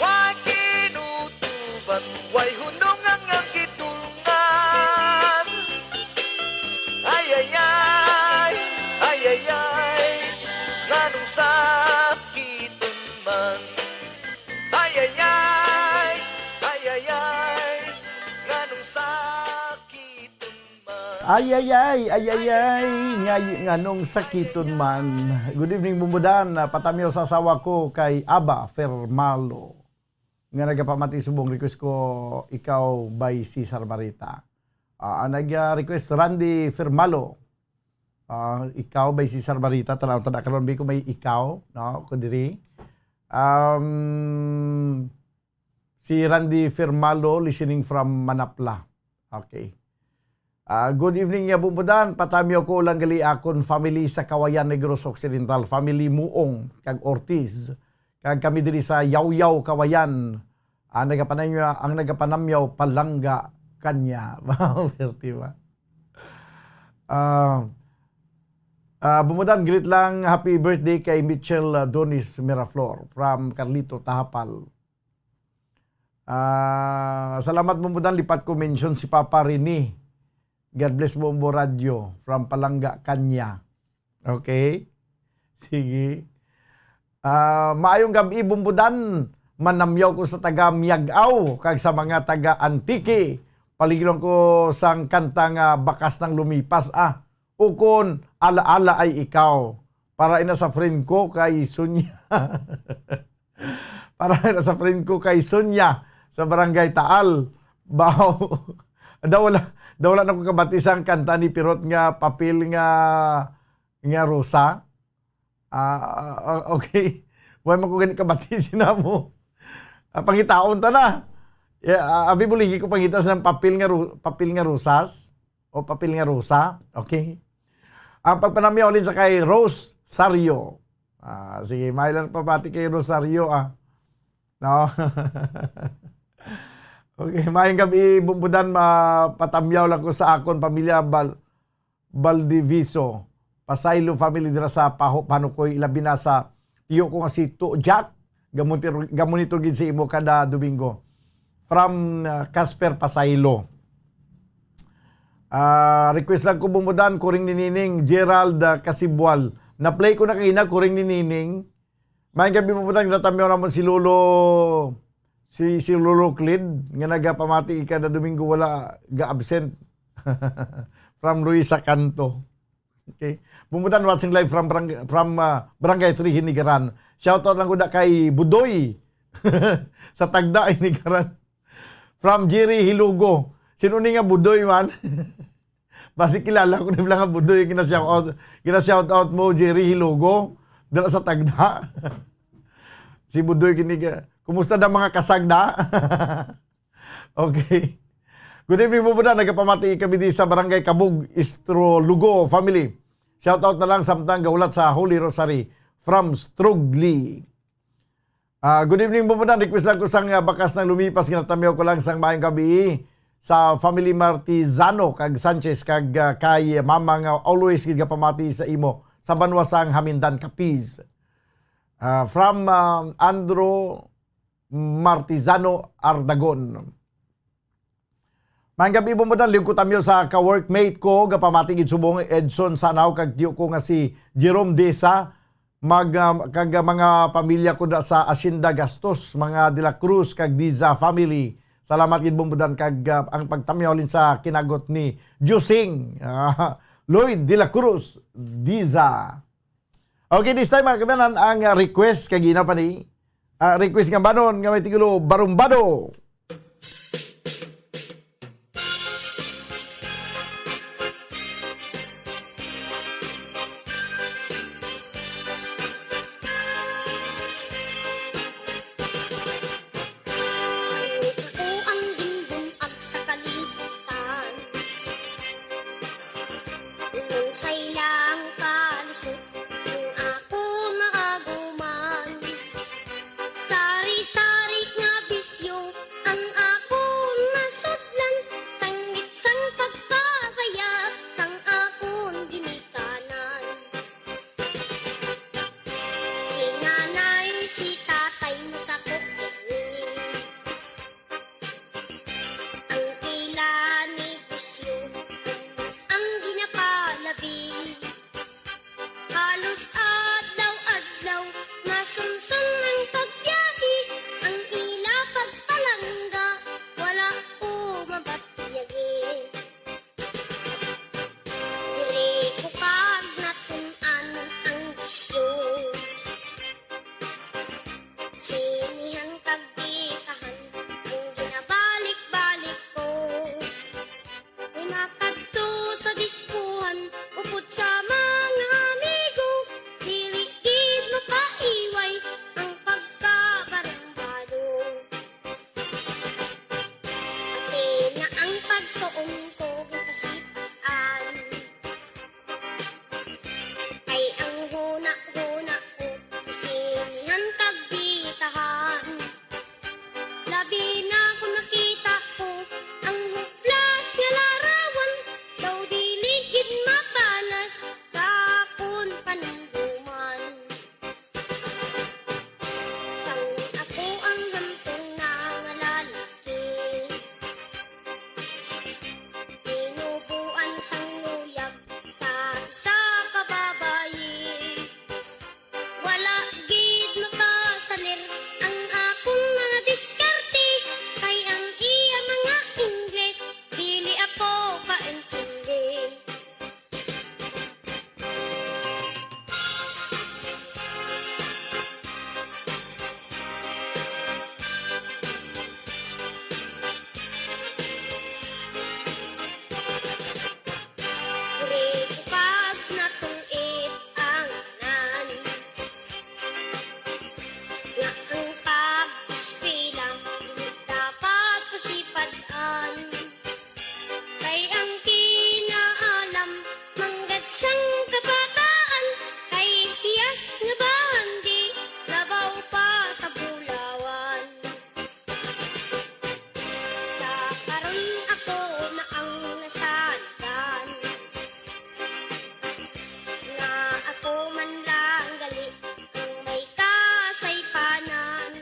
Way kinutuban, way hunong ang iyang gidungan. Ay, ay, ay, ay, ay, ay, nganong sakiton man? Ay, ay, ay, ay, ay, ay, nganong sakiton man? Ay, ay, ay, ay, ay, ay, ngay-, nganong sakiton man? Good evening, Bumbudan. Ah, patamiw sa asawa ko kay Aba Fermalo, nga nagapamati subong request ko, Ikaw by Cesar Barita. Ah, ang nag-, ah, request, Randy Fermalo. Ah, Ikaw by Cesar Barita. Tanaw, tanaw karon, bi ko may Ikaw, no? Ko diri. Um, si Randy Fermalo, listening from Manapla. Okay. Ah, good evening, ya Bumbudan. Patamiw ko lang gali akon family sa Kawayan, Negros Occidental. Family Muong kag Ortiz. Kag kami diri sa Yawyaw, Kawayan. Ang nagapanamyaw, ang nagapanamyaw, palangga kanya. Wow, perte ba? Ah, ah, Bumbudan, greet lang, happy birthday kay Mitchell, ah, Donis Miraflor from Carlito, Tahapal. Ah, salamat, Bumbudan, lipat ko mention si Papa Rene. God bless, Bombo Radio, from Palangga, Kanya. Okay? Sige. Ah, maayong gab-i, Bumbudan. Manamyaw ko sa taga Miag-ao kag sa mga taga Antique. Paligron ko sang kanta nga Bakas Nang Lumipas, ah. Ukon, Alaala Ay Ikaw. Para ina sa friend ko kay Sonia. Para ina sa friend ko kay Sonia sa Barangay Taal. Bao. Daw wala, daw wala na ko kabati sang kanta ni Pirot nga Papel nga, nga Rosa. Ah, ah, ah, okay. Wala man ko gani kabati sina mo. Ah, pangitaon ta na. Ya, ah, abi, buligi ko pangita sa Papel nga Ro-, Papel nga Rosas. O Papel nga Rosa. Okay. Ang pagpanamyaw halin sa kay Rosario. Ah, sige, may lang pabati kay Rosario, ah. No? Okay, maayong gab-i, Bumbudan, mapatamyaw lang ko sa akon pamilya, Bal-, Baldiviso, Pasaylo family dira sa Paho, Panukoy, ilabi na sa tiyo ko nga si Tuo Jack, gamonitor, gamonitor gid sa imo kada Domingo. From, uh, Casper Pasaylo. Ah, request lang ko, Bumbudan, Kuring ni Nining, Gerald, ah, Kasibual. Na-play ko na kaina, Kuring ni Nining. May gabi, Bumbudan, ginatamyaw namon si Lolo, si, si Lolo Clid, nga nagapamati kada Domingo, wala ga-absent. From Luisa Canto. Okay. Bumbudan watching live from barang-, from, ah, Barangay three, Hinigaran. Shoutout lang gud kay Budoy. Sa Tagda, Hinigaran. From Jerry Hilugo. Sino ni nga Budoy man? Basi kilala ko ni lang nga Budoy, gina-shoutout, gina-shoutout mo, Jerry Hilugo. Dala sa Tagda. Si Budoy kini ka, kumusta na mga kasagda? Okay. Good evening, Bumbudan. Nagapamati kami di sa Barangay Kabug, Istro Lugo family. Shout out na lang samtang gahulat sa Holy Rosary from Strugli. Ah, good evening, Bumbudan. Request lang ko sang, ah, Bakas Nang Lumipas, ginatamyaw ko lang sang maayong gabi sa family Martizano kag Sanchez kag, ah, kay Mama nga always gid gapamati sa imo sa banwa sang Hamindan, Capiz. Ah, from, ah, Andrew Martizano Ardagon. Maayong gabi, Bumbudan. Liwat ko tamyo sa ka-workmate ko, gapamati gid subong, Edson Sanaw, kag tiyo ko nga si Jerome Desa, mag, ah, kag, ah, mga pamilya ko da sa Hacienda Gastos, mga De La Cruz kag Diza family. Salamat gid, Bombodan, kag, ah, ang pagtamyaw halin sa kinagot ni Jusing, ah, Lloyd De La Cruz Diza. Okay, this time, mga kabanan, ang, ah, request kag ina pa ni, ah, request nga banon nga may titulo, Barumbado. Sang ako ang ginbun-ag sa kalibutan, unsay lang kalisod ang ako maaguman. Sari-sari nga bisyo ang akon masudlan, sanglit sang pagkabaya sang akon ginikanan. Si nanay, si tatay masakop gani. Ang ila negosyo ang ginapalabi. Halos adlaw-adlaw, masunson ang pagbiyahe, ang ila pagpalangga, wala ko mabatyahi. Diri ko kag natun-an ang bisyo. Sinihan kag bitahan, ang ginabalik-balik ko. May makadto sa diskuhan, upod sa mga amigo, dili gid mapaiway ang pagkabarumbado. Pati na ang pagtuon ko gikasipan. Ay ang huna-huna ko sa sinihan kag bitahan. Labi na kon nakita ko ang huplas nga larawan, daw dili gid mapanas sa akon panumduman. Sang ako ang hamtong nga lalaki, tinubuan sang luyag sa isa ka babayi. Wala gid makasalir ang akon mga diskarte, kay ang iya mga Ingles dili ako kaintindi. Diri ko kag natun-id ang tanan. Nga ang pag-eskwela dili dapat pasipad-an. Kay ang kinaalam manggad sang kabataan, kay hiyas nga bahandi labaw pa sa bulawan. Sa karon ako na ang nasandan, nga ako man lang gali ang may kasaypanan.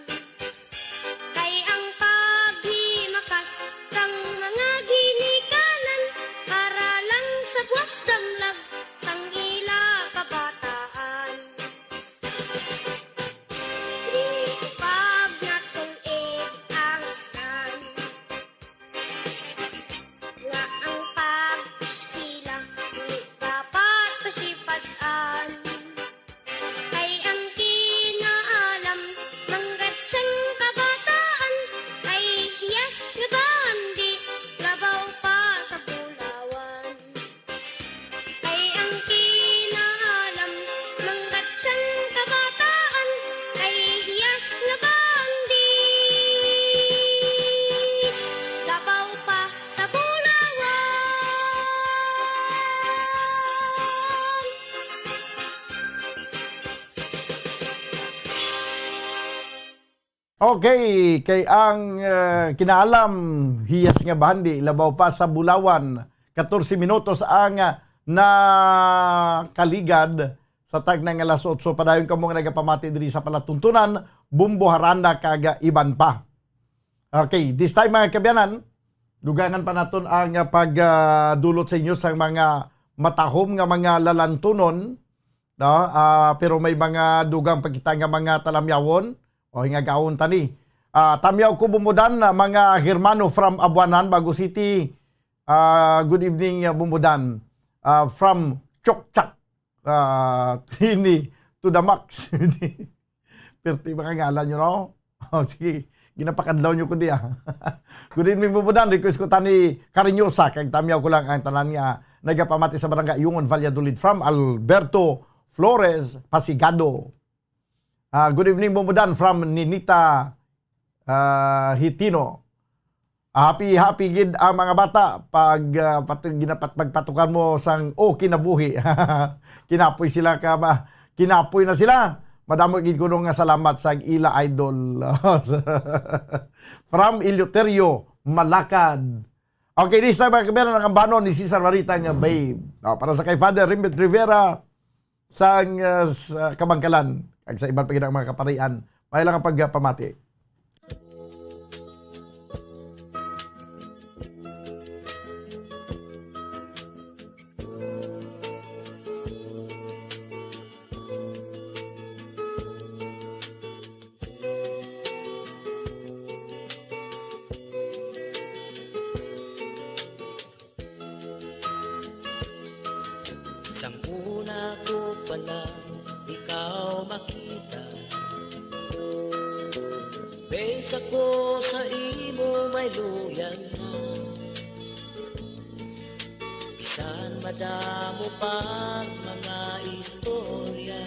Kay ang paghimakas sang mga ginikanan para lang sa buwas damlag sang ila kabataan. Di ko pag natun-id ang tanan, nga ang pag-eskwela di dapat pasipad-an. Kay ang kinaalam manggad sang kabataan, ay hiyas nga bahandi labaw pa sa bulawan. Ay ang kinaalam manggad sang kabataan, ay hiyas nga bahandi labaw pa sa bulawan. Okay, kay ang, eh, kinaalam, hiyas nga bahandi, labaw pa sa bulawan, katorse minutos ang, ah, nakaligad sa tagna nga alas otso. Padayon kamo nga nagapamati diri sa palatuntunan, Bombo, Haranda, kag iban pa. Okay, this time, mga kaabyanan, dugangan pa naton ang, ah, pag, ah, dulot sa inyo sang mga matahom nga mga lalantunon No? Ah, pero may mga dugang pa kita nga mga talamyawon. O, hingagaon tani. Ah, tamyaw ko, Bumbudan, ah, mga hermano from Abuanan, Bago City. Ah, good evening, ah, Bumbudan. Ah, from Chokchak. Ah, Trini to the max. Perti mga ngalan, you know? Oh, sige, ginapakadlaw niyo ko diya. Good evening, Bumbudan. Request ko tani Cariñosa, kag tamyaw ko lang ang tanan nga nagapamati sa Barangay Ayungon, Valladolid, from Alberto Flores Pasigado. Ah, good evening, Bumbudan, from Ninita, ah, Hitino. Happy, happy gid ang mga bata pag, ah, patu-, ginapat-, pagpatukan mo sang, oh, kinabuhi. Kinapoy sila ka ba? Kinapoy na sila. Madamo gid kuno nga salamat sa ila idol. From Eleuterio, Malakad. Okay, this time, mga kabiyaan, ang ambanon ni Cesar Marita nga Babe. Ah, para sa kay Father Rimbit Rivera, sang, ah, sa Kabangkalan, kag sa iban pa gid ang mga kaparian. May lang ang pagpamati. Sang una ko pa lang ikaw makita, babes, ako sa imo may luyag na. Bisan madamo pang mga istorya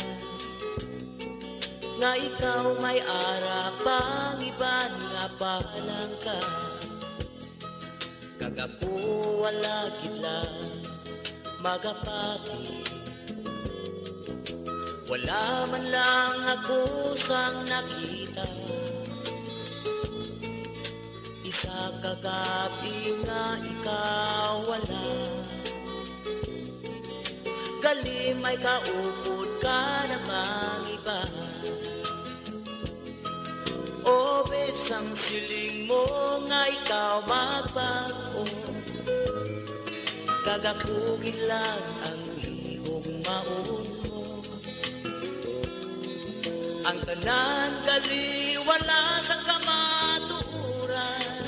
nga ikaw may ara pang iban nga palangka. Kag ako wala gid lang magapati. Wala man lang ako sang nakita. Isa ka gab-i nga ikaw wala. Gali may kaupod ka na mang iba. Oh, babes, ang siling mo nga ikaw magbag-o, kag ako gid lang ang higugmaon mo. Ang tanan gali wala sa kamatuoran,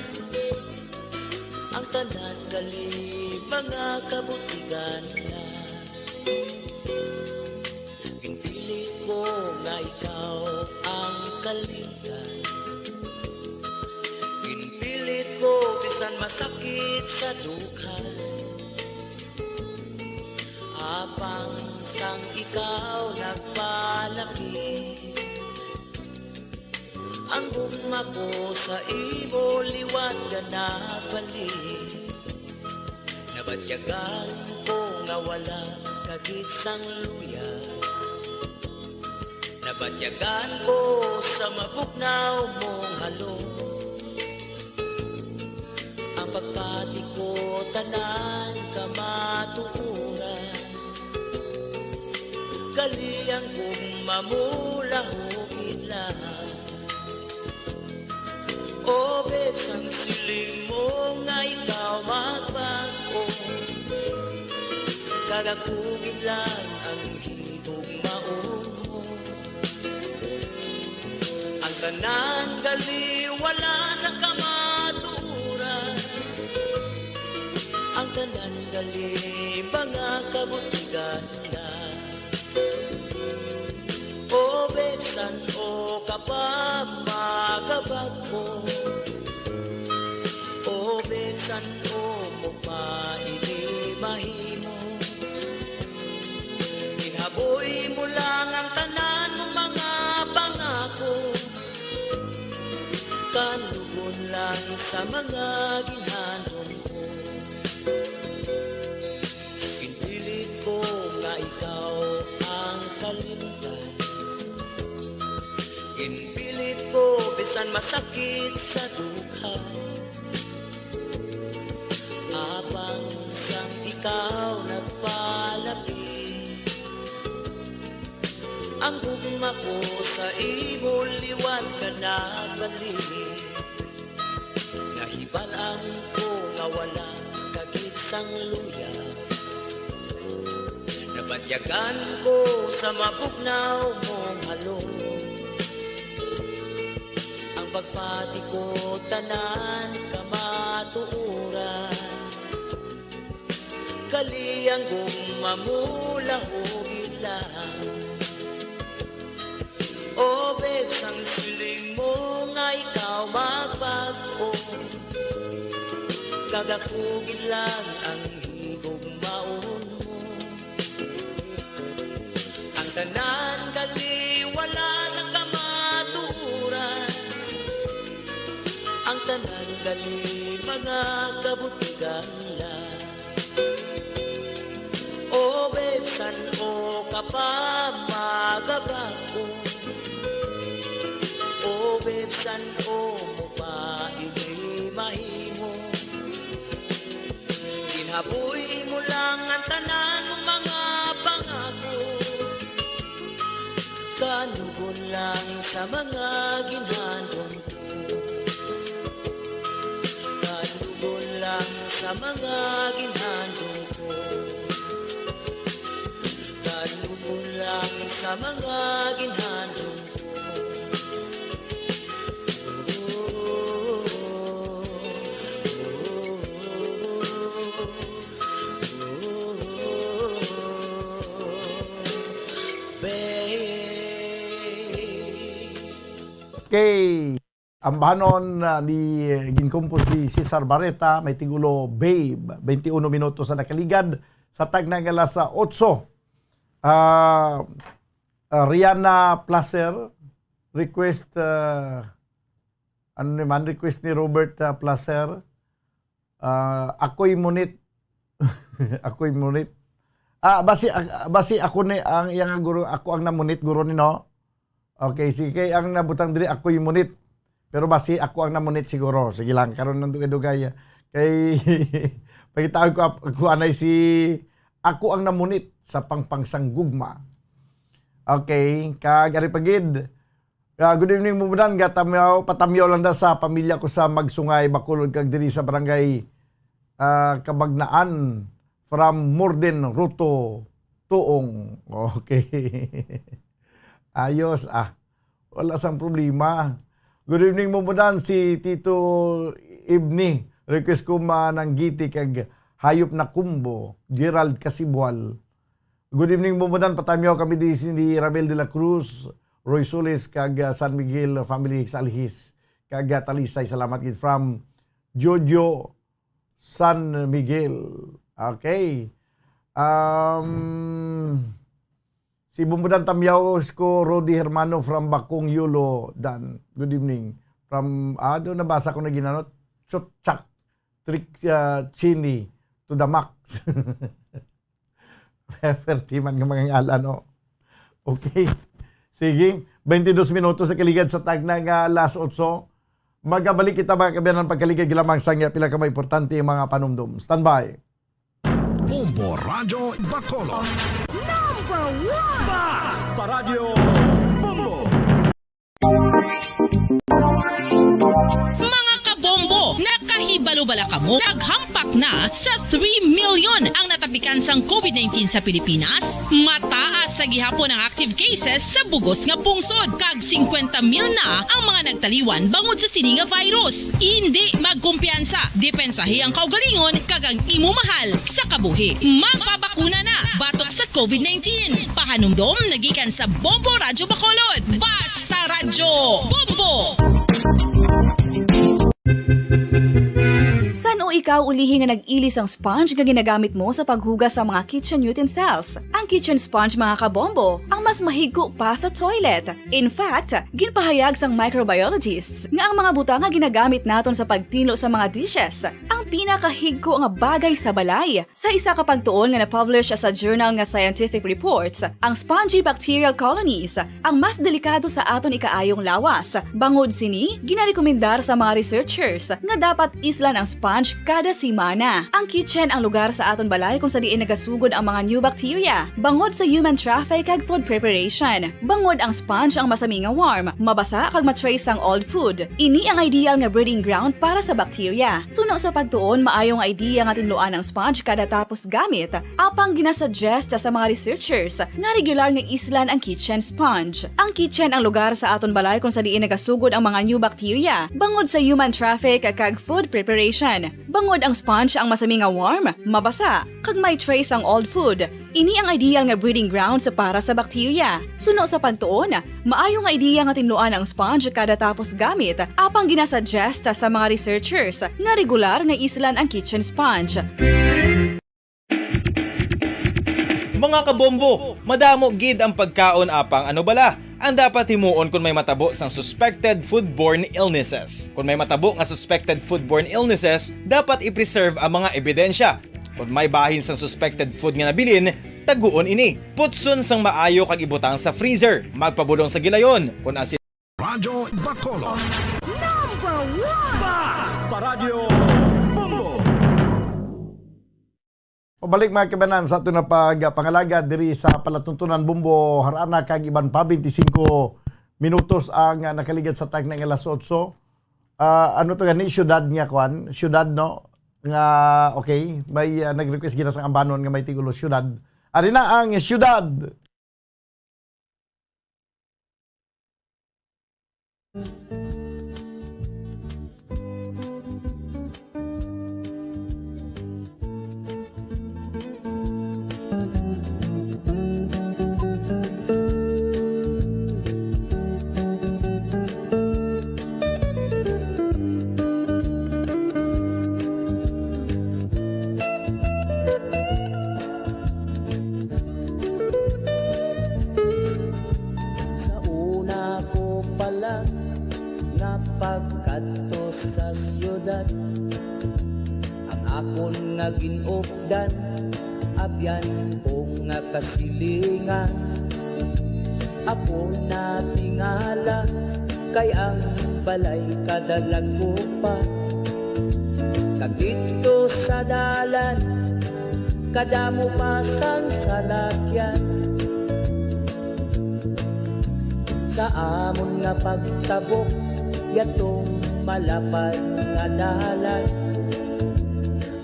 ang tanan gali mga kabutigan na. Ginpilit ko nga ikaw ang kalimtan. Ginpilit ko bisan masakit sa dughan. Apang sang ikaw nagpalapit, ang gugma ko sa imo liwat ka nagbalik. Nabatyagan ko nga wala ka gid sang luya. Nabatyagan ko sa mabugnaw mong halong. Ang pagpati ko tanan kamatuoran. Gali ang gugma mo lahugid lang. Oh, babes, ang siling mo nga ikaw magbag-o, kag ako gid lang ang higugmaon mo. Ang tanan gali wala sa kamatuoran, ang tanan gali mga kabutigan na. O, babes, san-o ka pa magabag-o? O, babes, san-o mo pa ini mahimo? Ginhaboy mo lang ang tanan mong mga pangako, kanugon lang sa mga ginhandom ko. Ginpilit ko nga ikaw ang kalimtan. Ginpilit ko bisan masakit sa dughan. Apang sang ikaw nagpalapit, ang gugma ko sa imo liwat ka nagbalik. Nahibal-an ko nga wala ka gid sang luya. Nabat- Yagan ko sa mabugnaw mong halong, ang pagpati ko tanan kamatuoran. Kaliang kong mamulahugid lang. O babes, ang siling mo nga ikaw magbag-o, kag ako gid lang ang higugmaon mo. Ang tanan gali wala na kamatuoran. Ang tanan gali mga kabutigan lang. O babes, san-o ka pa magabag-o? O babes, san-o mo pa ini mahimo? Ginhaboy mo lang ang tanan mong mga pangako. Kanugon lang sa mga ginhandom ko. Kanugon lang sa mga ginhandom ko. Kanugon lang sa mga ginhandom ko. Babe. Okay. Ambanon, ah, ni, ginkompos ni Cesar Barreta, may tigulo Babe, twenty-uno minutos sa nakaligad sa tagna nga alas otso. Ah, ah, Rihanna Placer, request, ah, ano naman, request ni Robert, ah, Placer, ah, Ako'y Munit. Ako'y Munit. Ah, basi, ah, basi ako ni ang iyang guro, ako ang namunit guro ni, no? Okay, sige, kay ang nabutang diri, Ako'y Munit. Pero basi ako ang namunit siguro. Sige lang, karon nang dugay-dugay. Kay pagitaon ko ap- ko anay si Ako ang Namunit sa Pangpang Sanggugma. Okay, kag ari pa gid. Ah, good evening, Mumudan. Gatamyaw, patamyaw lang da sa pamilya ko sa Magsungay, Bacolod, kag diri sa barangay, ah, Kabagnaan, from Morden Ruto Tuong. Okay. Ayos, ah. Wala sang problema. Good evening, Mumudan. Si Tito Ibni. Request ko mananggiti kag Hayop na Kumbo, Gerald Casibual. Good evening, Bumbudan. Patamyaw kami di si ni Ramil de la Cruz, Roy Solis, kag, ah, San Miguel family sa Alhis, kag, ah, Talisay. Salamat gid from Jojo San Miguel. Okay. Um, si Bumbudan Tamyaw ko, Rudy Hermano from Bakong Yulo, Dan. Good evening. From, ah, doon nabasa ko na ginanot. Chutchak. Trick, ah, Chini to the max. Perti man nga mga ngalan, no? Okay. Sige, twenty-dos minutos na kaligad sa tagna nga alas otso. Magabalik kita, mga kaabyanan, pagkaligad lamang sa nga pila ka mga importante nga mga panumdom. Standby. Bombo Radyo Bacolod. Number one! Basta Radyo Bombo! Mga kabombo, nakahibalo bala kamo? Naghampak na sa three million ang natapikan sang COVID nineteen sa Pilipinas. Mataas sa gihapon ang active cases sa bugos nga pungsod, kag singkwenta mil na ang mga nagtaliwan bangod sa sini nga virus. Indi magkumpiyansa, depensahi ang kaugalingon kag ang imo mahal sa kabuhi. Magpabakuna na batok sa COVID nineteen. Pahanumdom na gikan sa Bombo Radyo Bacolod. Basta Radyo Bombo! San-o ikaw ulihi nga nag-ili sang sponge nga ginagamit mo sa paghugas sa mga kitchen utensils? Ang kitchen sponge, mga kabombo, ang mas mahigko pa sa toilet. In fact, ginpahayag sang microbiologists nga ang mga butang nga ginagamit naton sa pagtinlo sa mga dishes ang pinakahigko nga bagay sa balay. Sa isa ka pagtuon nga na-publish sa journal nga Scientific Reports, ang spongy bacterial colonies ang mas delikado sa aton ikaayong lawas. Bangod sini, ginarekomendar sa mga researchers nga dapat islan ang sponge Kada semana, ang kitchen ang lugar sa aton balay kung sa diin nagasugod ang mga new bacteria, bangod sa human traffic kag food preparation. Bangod ang sponge ang masami nga warm, mabasa kag ma-trace ang old food. Ini ang ideal nga breeding ground para sa bacteria. Suno sa pagtuon, maayo nga idea nga tinluan ang sponge kada tapos gamit, apang ginasuggest sa mga researchers nga regular nga islan ang kitchen sponge. Ang kitchen ang lugar sa aton balay kung sa diin nagasugod ang mga new bacteria, bangod sa human traffic kag food preparation. Bangod ang sponge ang masami nga warm, mabasa, kag may trace ang old food. Ini ang ideal nga breeding grounds para sa bacteria. Suno sa pagtuon, maayo nga ideya nga tinluan ang sponge kada tapos gamit, apang ginasuggest sa mga researchers nga regular nga islan ang kitchen sponge. Mga kabombo, madamo gid ang pagkaon apang ano bala ang dapat himuon kon may matabo sang suspected foodborne illnesses. Kon may matabo nga suspected foodborne illnesses, dapat i-preserve ang mga ebidensya. Kon may bahin sang suspected food nga nabilin, taguon ini. Putson sang maayo kag ibutang sa freezer. Magpabulong sa gilayon kon ang Radyo Bacolod. Number one! Basta Radyo Bombo! Pabalik, mga kabanan, sa aton na pagpangalaga diri sa palatuntunan Bombo, Harana kag iban pa, twenty-five minutos ang, ah, nakaligad sa tagna nga alas otso. Ah, ano to gani? Siyudad nga kwan? Siyudad, no? Nga, okay, may, ah, nag-request gina sa ambanon nga may tigulo siyudad. Ari na ang siyudad. Sa una ko pa lang nga pagkadto sa siyudad, ang akon nga gin-updan, abyan ko nga kasilingan. Ako natingala kay ang balay kadalago pa, kag didto sa dalan kadamo pa sang salakyan. Sa amon nga pagtabok yadtong malapad nga dalan,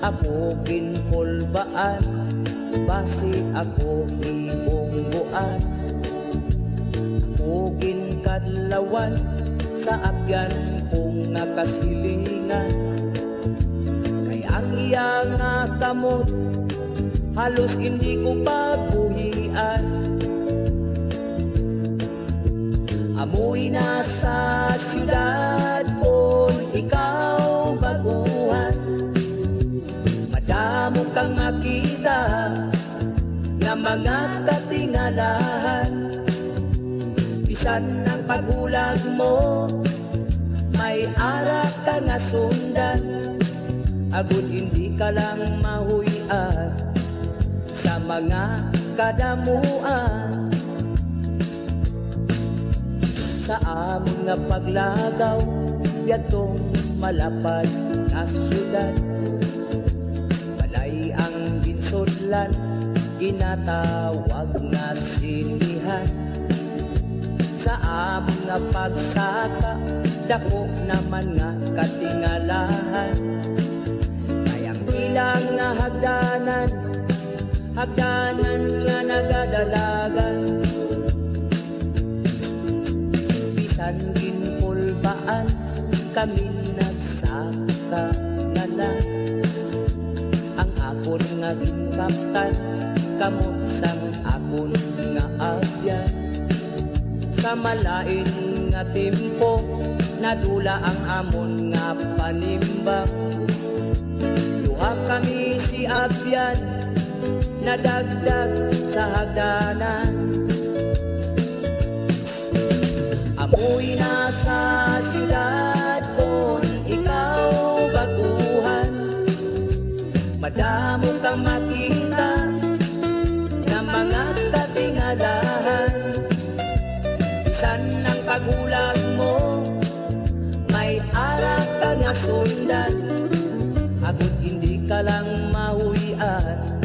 ako ginkulbaan, basi ako hibonggoan. Ako ginkadlawan sa abyan ko nga kasilingan. Kay ang iya nga kamot halos indi ko pabuhian. Amoy nasa siyudad kon ikaw baguhan, madamo kang makita nga mga katingalahan. Bisan ang paghulag mo, may ara ka nga sundan, agud hindi ka lang mahuy-an sa mga kadamuan. Sa amon nga paglagaw yadtong malapad nga siyudad, balay ang ginsudlan, ginatawag nga sinihan. Sa amon nga pagsaka, dako naman nga katingalahan. Kay ang ilang nga hagdanan, hagdanan nga nagadalagan. Bisan ginkulbaan, kami nagsaka na lang. Ang akon nga ginkaptan, kamot sang akon nga abyan. Sa malain nga timpo, nadula ang amon nga panimbang. Duha kami si abyan, nadagdag sa hagdanan. Amoy nasa siyudad kon ikaw baguhan, madamo kang makita nga mga katingalahan. Bisan ang paghulag mo, may ara ka nga sundan. Agud Ka lang mahuy-an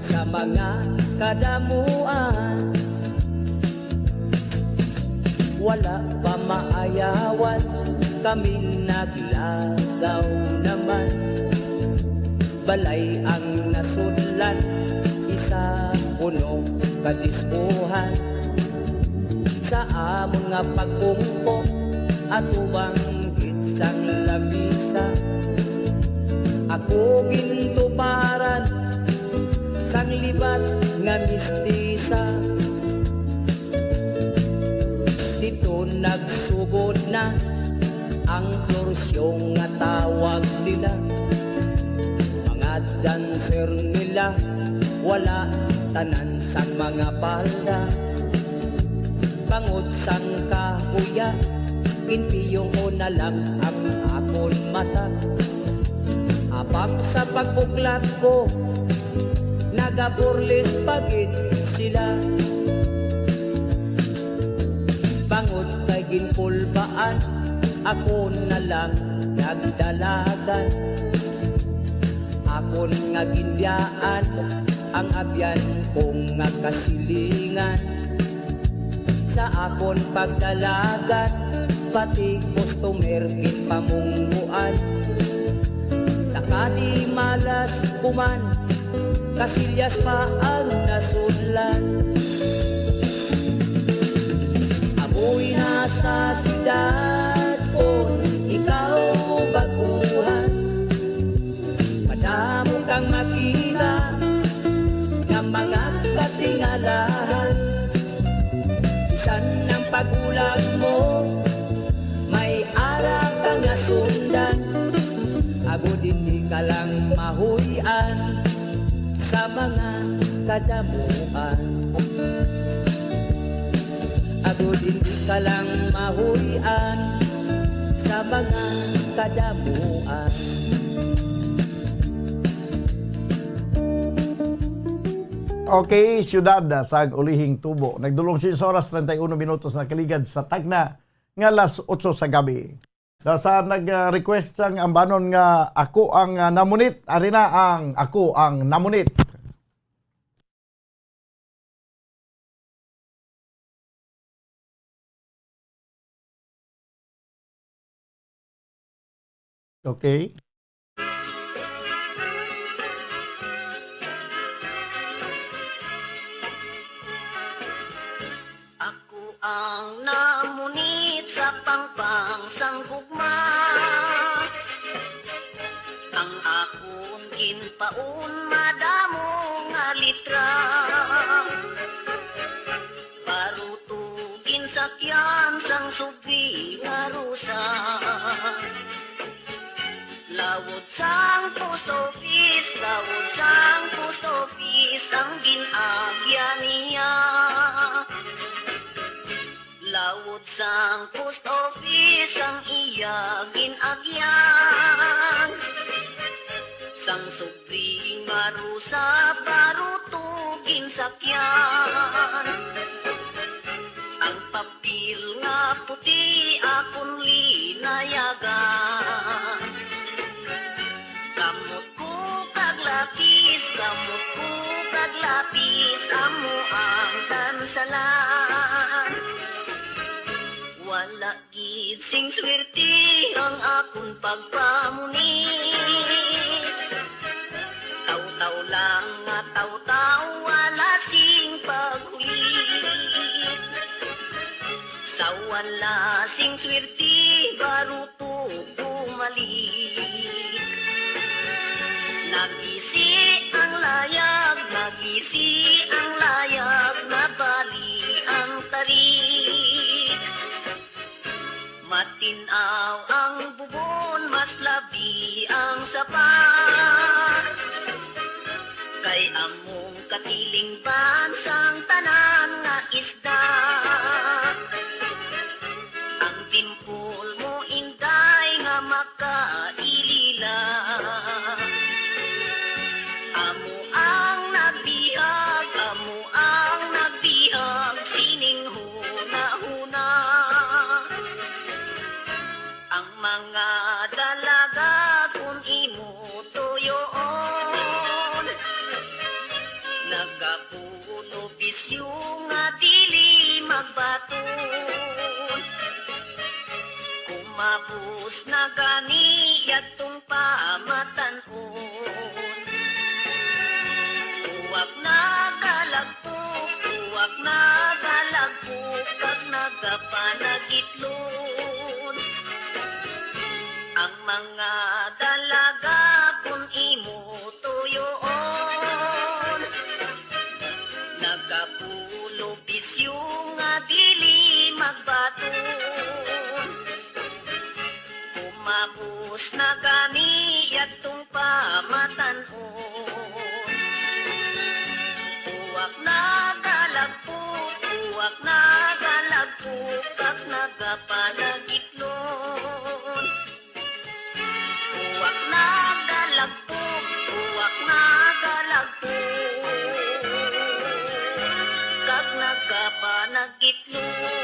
sa mga kadamuan. Wala pa maayawan, kami naglagaw naman. Balay ang nasudlan, isa puno ka dispuhan. Sa amon nga pagpungko, atubang gid sang lamisa. Ako gintuparan sang libat nga mistisa. Dito nagsugod na ang florsyo nga tawag nila. Mga dancer nila, wala tanan sang mga palda. Bangod sang kahuya, ginpiyong ko na lang ang akon mata. Apang sa pagbuklat ko, nagaburlis pa gid sila. Bangod kay ginpulbaan, ako na lang nagdalagan. Akon nga ginbiyaan ang abyan ko nga kasilingan. Sa akon pagdalagan, pati customer ginpamungguan. Sa kadi malas human, kasilyas pa ang nasudlan. Amoy nasa siyudad kon ikaw baguhan. Madamo kang makita nga mga katingalahan. Bisan ang pag-ulag mo, may ara ka nga sundan. Agod hindi ka lang mahuy-an sa mga kadamuan. Agod hindi ka lang mahuy-an sa mga kadamuan. Okay, siyudad sa ulihing tubo. Nagdulong siyas oras, treinta y uno minutos na kaligad sa tagna nga alas otso sa gabi. Da sa nag-request sang ambanon nga Ako ang, ah, Namunit, ari na ang Ako ang Namunit. Okay. Ako ang namunit sa pangpang sang gugma. Ang akon ginpaon madamo nga litra. Baruto ginsakyan sang subli nga rusa. Lawod sang post office, lawod sang post office ang gin-agyan niya. Lawod sang post office ang iya gin-agyan. Sang subli nga rusa, baruto ginsakyan. Ang papel nga puti akon linayagan. Kamot ko kag lapis, kamot ko kag lapis, amo ang kansalan. Wala gid sing swerte ang akon pagpamunit. Taw-taw lang nga taw-taw, wala sing paghulit. Sa wala sing swerte, baruto bumalik. Nagisi ang layag, nagisi ang layag, nabali ang tarik. Matin-aw ang bubon, mas labi ang sapa. Kay among katilingban sang tanan nga isda. Ang timpol mo, Inday, nga makailila. Amo ang nagbihag, amo ang nagbihag sining hunahuna. Ang mga dalaga kun imo tuyo Tapos na gani yadtong pamatan-on. Uwak nagalagpok, uwak nagalagpok, kag nagapanagitlon. Ang mga dalaga kon imo tuyoon, nagapulobisyo nga dili magbaton. Umabos na gani yadtong pamatan-on. Uwak nagalagpok, uwak nagalagpok, kag nagapanagitlon. Uwak nagalagpok, uwak nagalagpok, kag nagapanagitlon.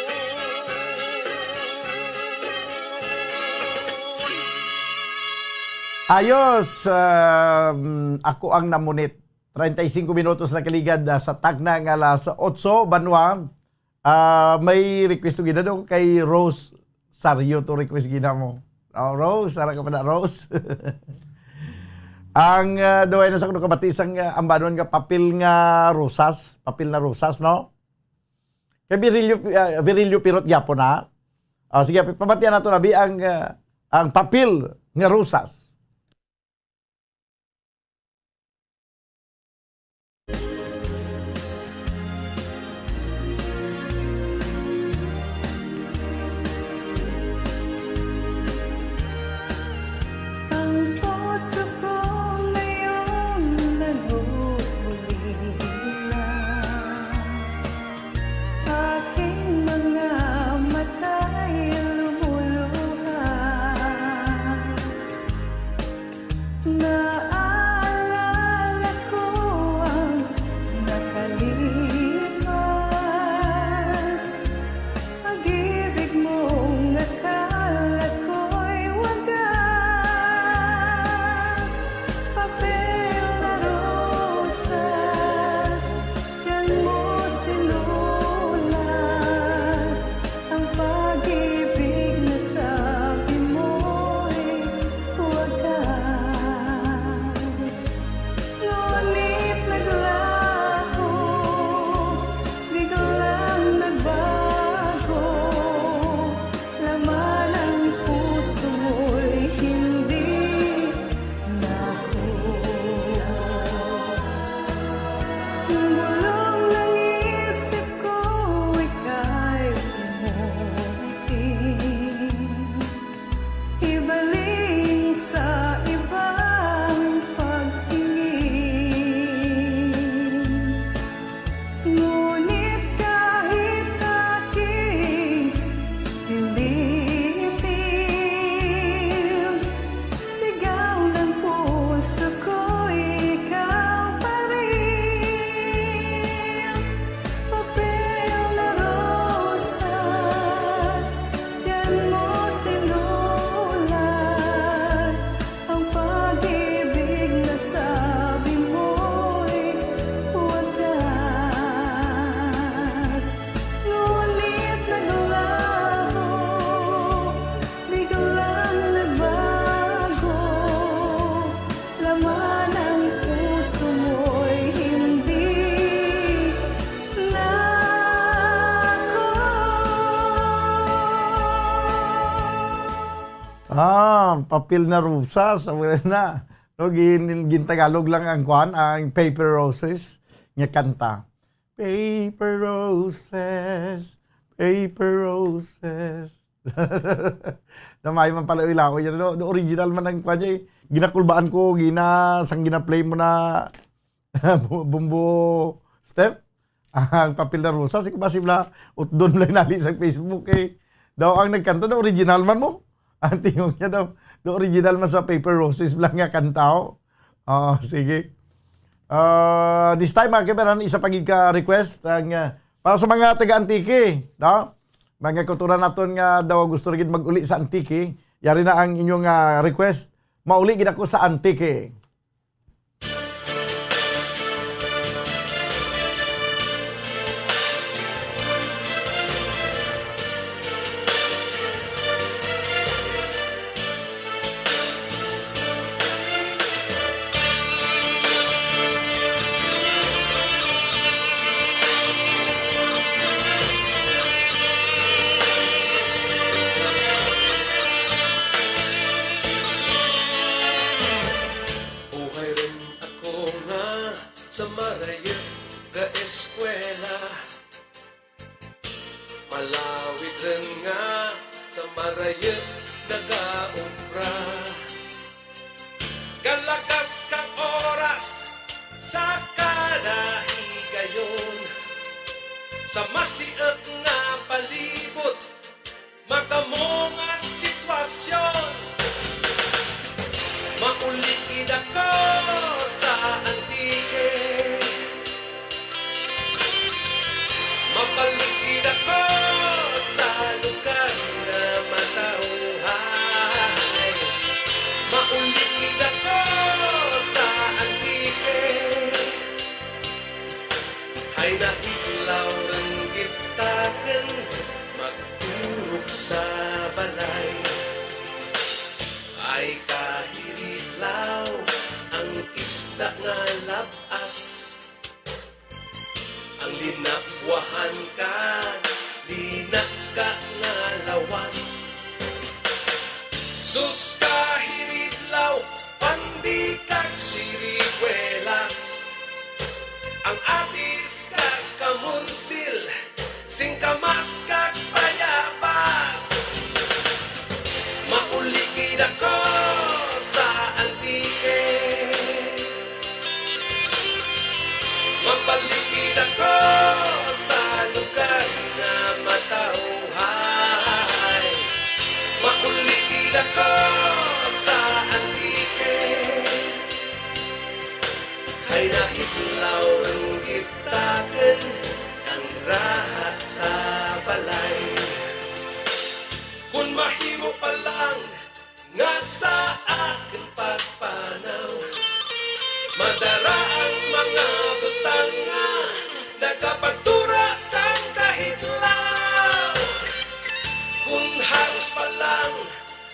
Ayos, um, ako ang namunit. Treinta y cinco minutos na kaligad, ah, sa tagna nga alas otso, banwa. Ah, may request to gina do kay Rose Sario to request gina mo. Oh, Rose, ara ka pa na, Rose. Ang, ah, duway na sa kuno kabati sang, ah, ambanon nga papel nga rosas, papel na rosas, no? Kay Virilio, ah, Virilio Pirot gyapon na. Ah, sige, pabatian nato na bi ang, ah, ang papel nga rosas. Ang puso ko ngayon nag-uulila. Aking mga mata'y lumuluha. Naalala ko ang nakalipas. Pag-ibig mong akala ko'y wagas, papel na rosas, diyan mo sinulat ang pag-ibig na sabi mo'y wagas. Ngunit naglaho, biglang nagbago, laman ng puso mo'y hindi na ako. Bulong ng isip ko, ika'y umuwi. Ibaling sa ibang pagtingin. Ngunit kahit aking pilitin, sigaw ng puso ko, ikaw pa rin. Papel na rosas, diyan mo sinulat ang pag-ibig na sabi mo'y wagas. Ngunit naglaho, biglang nagbago, laman ng puso mo'y hindi na ako. Ah, papel na rosas, wala na. No, gin-, gintagalog lang ang kwan, ang Paper Roses nga kanta. Paper roses, paper roses. Namay man pala ilaw yan. No, the original man ang kwan niya eh. Ginakulbaan ko, gina, sang gina-play mo na bu-, bumbo step. Ang papel na rosas, ikaw ba sila utdon lang nali sa Facebook eh. Daw ang nagkanta na original man mo. Ang tingog niya daw, the original man sa Paper Roses lang nga kanta, oh. Oo, sige. Ah, this time, mga kaibanan, isa pa gid ka request ang, ah, para sa mga taga Antique, no? Mga kauturan naton nga daw gusto ra gid mag-uli sa Antique, yari na ang inyong, ah, request. Mauli gid ako sa Antique. Marayep nagaobra, kalagas kang oras sa kada higayon. Sa masiek nga palibot, makamo nga sitwasyon, mauli gid ako sa Antique. Mapaligid ako sa lugar nga matawhay. Mauli gid ako sa Antique. Ay, nahidlaw rang gitaken, magturog sa balay. Ay, kahiridlaw, ang isda nga lab-as, ang linabwahan kag linaka nga lawas. Sus, kahiridlaw, pandi kag siriguelas, ang atis kag kamonsil, singkamas kag bayabas. Mauli gid ako sa Antique. Mapaligid ako sa lugar nga matawhay. Mauli gid ako sa Antique. Ay, nahidlaw rang gitaken, ang raha sa balay. Kun mahimo pa lang nga sa akon pagpanaw, madara ang mga butang nga nagapagtura kang kahidlaw. Kun halos pa lang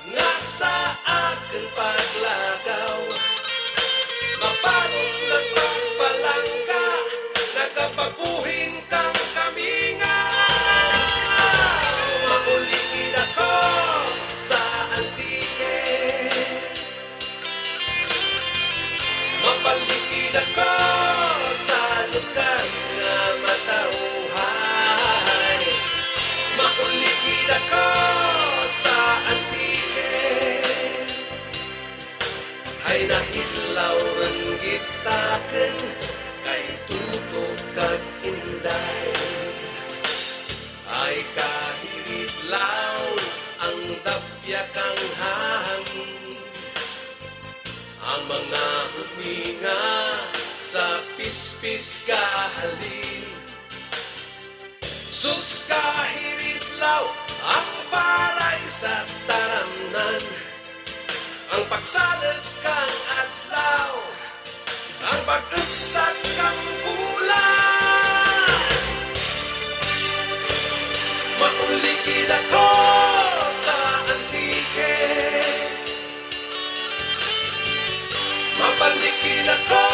nga sa akon paglakaw, mabalon ang pagpalangga, nagapabuhin kang kamingaw. Mauli gid ako sa Antique. Mapaligid ako sa lugar nga matawhay. Mauli gid ako sa Antique. Ay, nahidlaw rang gitaken kay tuto kag inday. Ay, kahiridlaw, ang dapya kang hangin, ang mga huminga sa pispis kahalin. Sus, kahiridlaw, ang paray sa taramnan, ang pagsalog kang adlaw, ang pag-ugsat kang bulan. Mauli gid ako sa Antique. Mapaligid ako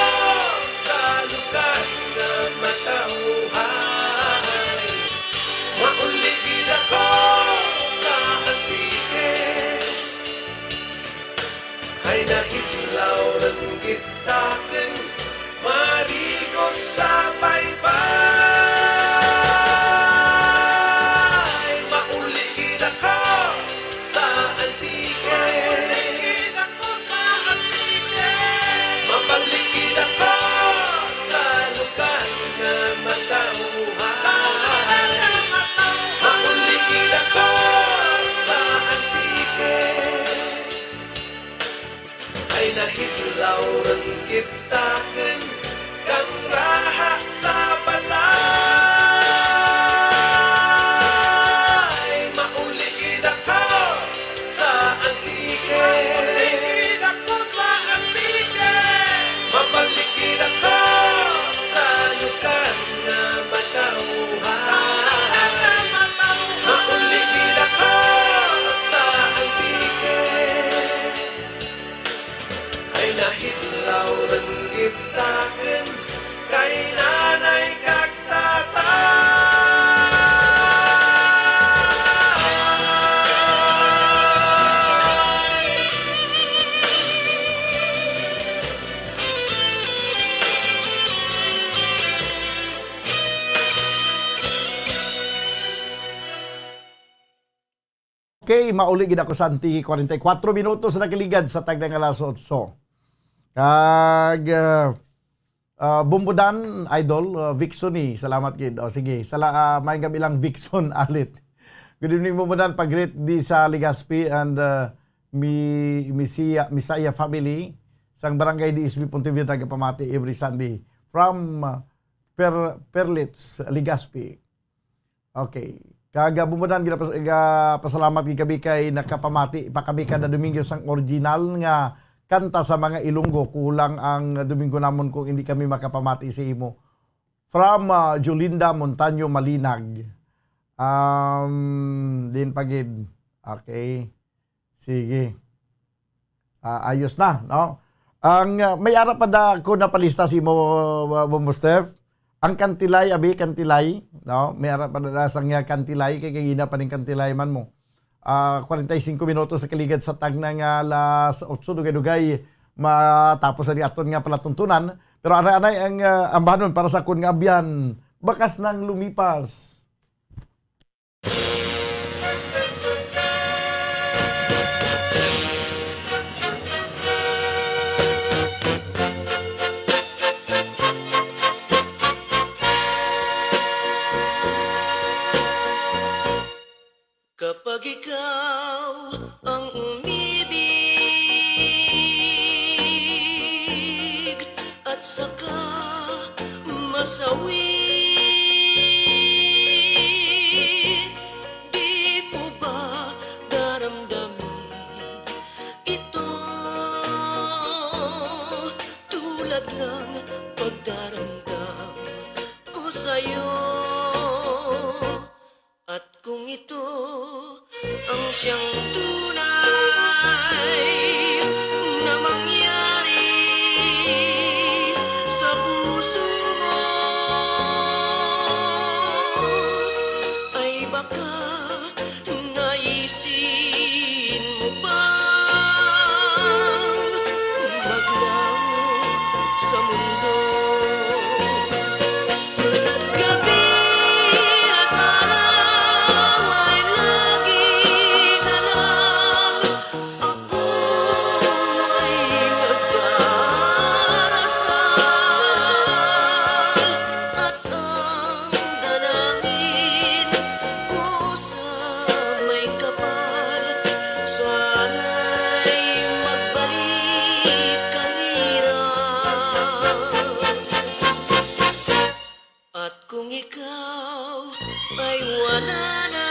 sa lugar nga matawhay. Mauli gid ako sa Antique. Ay, nahidlaw rang gitaken, marigos sa baybay. Mauli gid ako sa Antique. Mauli gid ako sa Antique. Mapaligid ako sa lugar nga mata Okay, mauli gid ako sa Antique, kwarenta y kuwatro minutos na kaligad sa tagna nga alas otso. Kag, ah, ah, Bumbudan, Idol, ah, Vixoni, salamat gid. O, sige, sala-, ah, maayong gabi lang, Vixon, alit. Good evening, Bumbudan, pag-greet di sa Legazpi and, ah, Mi-, Misia-, Misaya family sang Barangay D S B Pontevedra, nagapamati every Sunday from, ah, Per-, Perlitz, Legazpi. Okay. Kag, ah, Bumbudan, ginapas-, ga-, pasalamat gid kami kay nakapamati pa kami kada Domingo sang original nga kanta sa mga Ilonggo. Kulang ang Domingo namon kung hindi kami makapamati sa imo. From, ah, Jolinda Montaño Malinag. Um, din pa gid. Okay. Sige. Ah, ayos na, no? Ang, ah, may ara pa da ko napalista si mo, uh, Bombo Steph. Ang kantilay, abi, kantilay, no? May ara pa da sang, ah, kantilay, kay kagina pa ning kantilay man mo. Ah, kwarenta y singko minutos sa kaligad sa tagna nga alas otso, dugay-dugay matapos na di aton nga palatuntunan. Pero anay-anay ang, ah, ambanon para sa akon nga abyan. Bakas nang lumipas. Kapag ikaw ang umibig at saka masawi, di mo ba daramdamin ito tulad ng pagdaramdam ko sa'yo? At kung ito ang siyang tunay na mangyari sa puso mo, ay baka naisin mo pang maglaho sa mundo. Gabi at araw ay lagi na lang ako ay nagdarasal, at ang dalangin ko sa may kapal, sana'y magbalik ka nira. At kung ikaw ay wala na,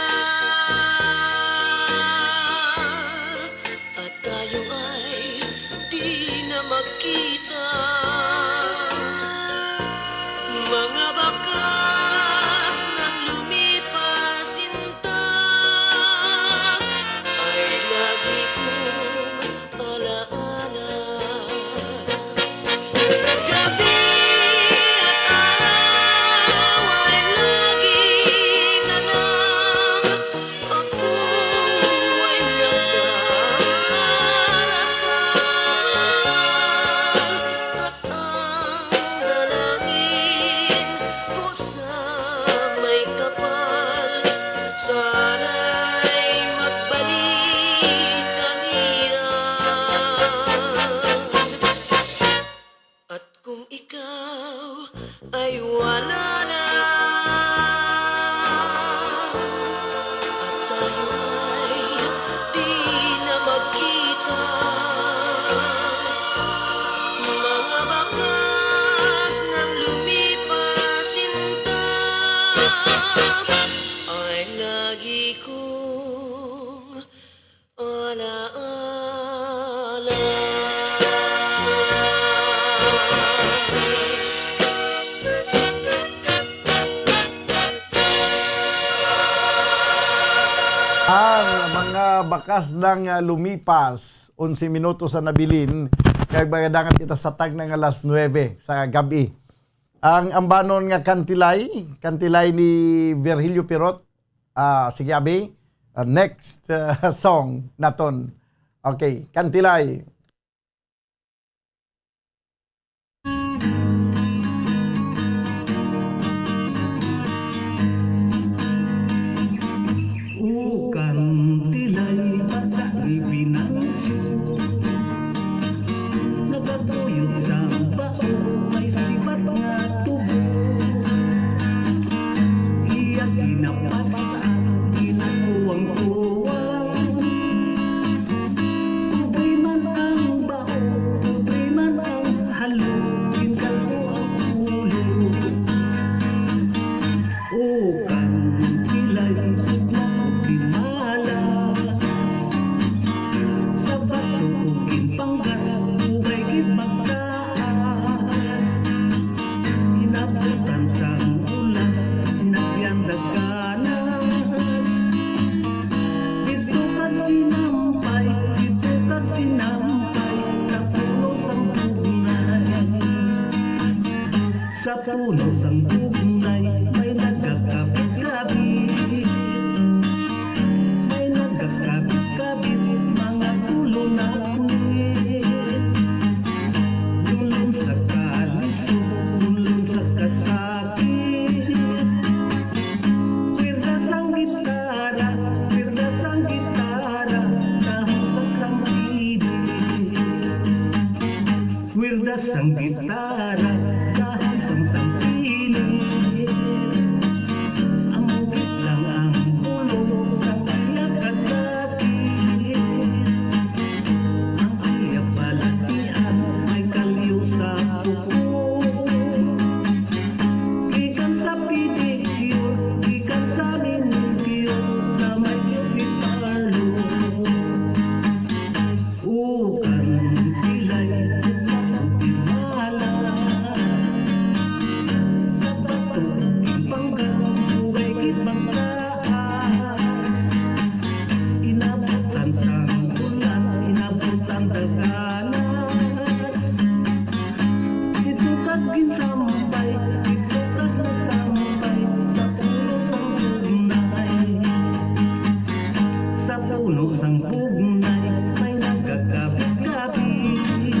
at tayo ay di na magkita, mga bakas nang lumipas, sinta, ay lagi kong alaala. Gabi at araw ay lagi na lang ako ay nagdarasal, at ang dalangin ko sa may kapal, sana'y magbalik ka nira. At kung ikaw ay wala na, at tayo ay di na magkita, mga bakas nang lumipas, sinta, ay lagi kong alaala. Ang mga bakas nang, ah, lumipas, onse minutos ang nabilin, kag magadangat kita sa tagna nga alas nuebe sa gabi. Ang ambanon nga kantilay, kantilay ni Virgilio Pirot. Ah, sige, abi. Ah, next, ah, song naton. Okay, kantilay. O kantilay. Puno sang bugnay, may nagakabit-kabit. May nagakabit-kabit, mga kulunakit. Dulon sa kalisod, dulon sa kasakit. Kwirda sang gitara, kwirda sang gitara, dahon sang sampidi. Kwirda sang gitara, dahon sang sampini. Amo gid lang ang pulong sang iya kasakit. Ang iya balatian may kalyo sa kuko. Gikan sa pedicure, gikan sa manicure, sa may beauty parlor. Ukan pilay, ug makutimala. Sa bato, ug ginpanggas, dugay gid magtaas. Inabutan sang ulan, inabutan daganas. Dito kag ginsampay, dito kag nasampay, sa puno sang bugnay. Sa puno sang bugnay, may nagakabit-kabit.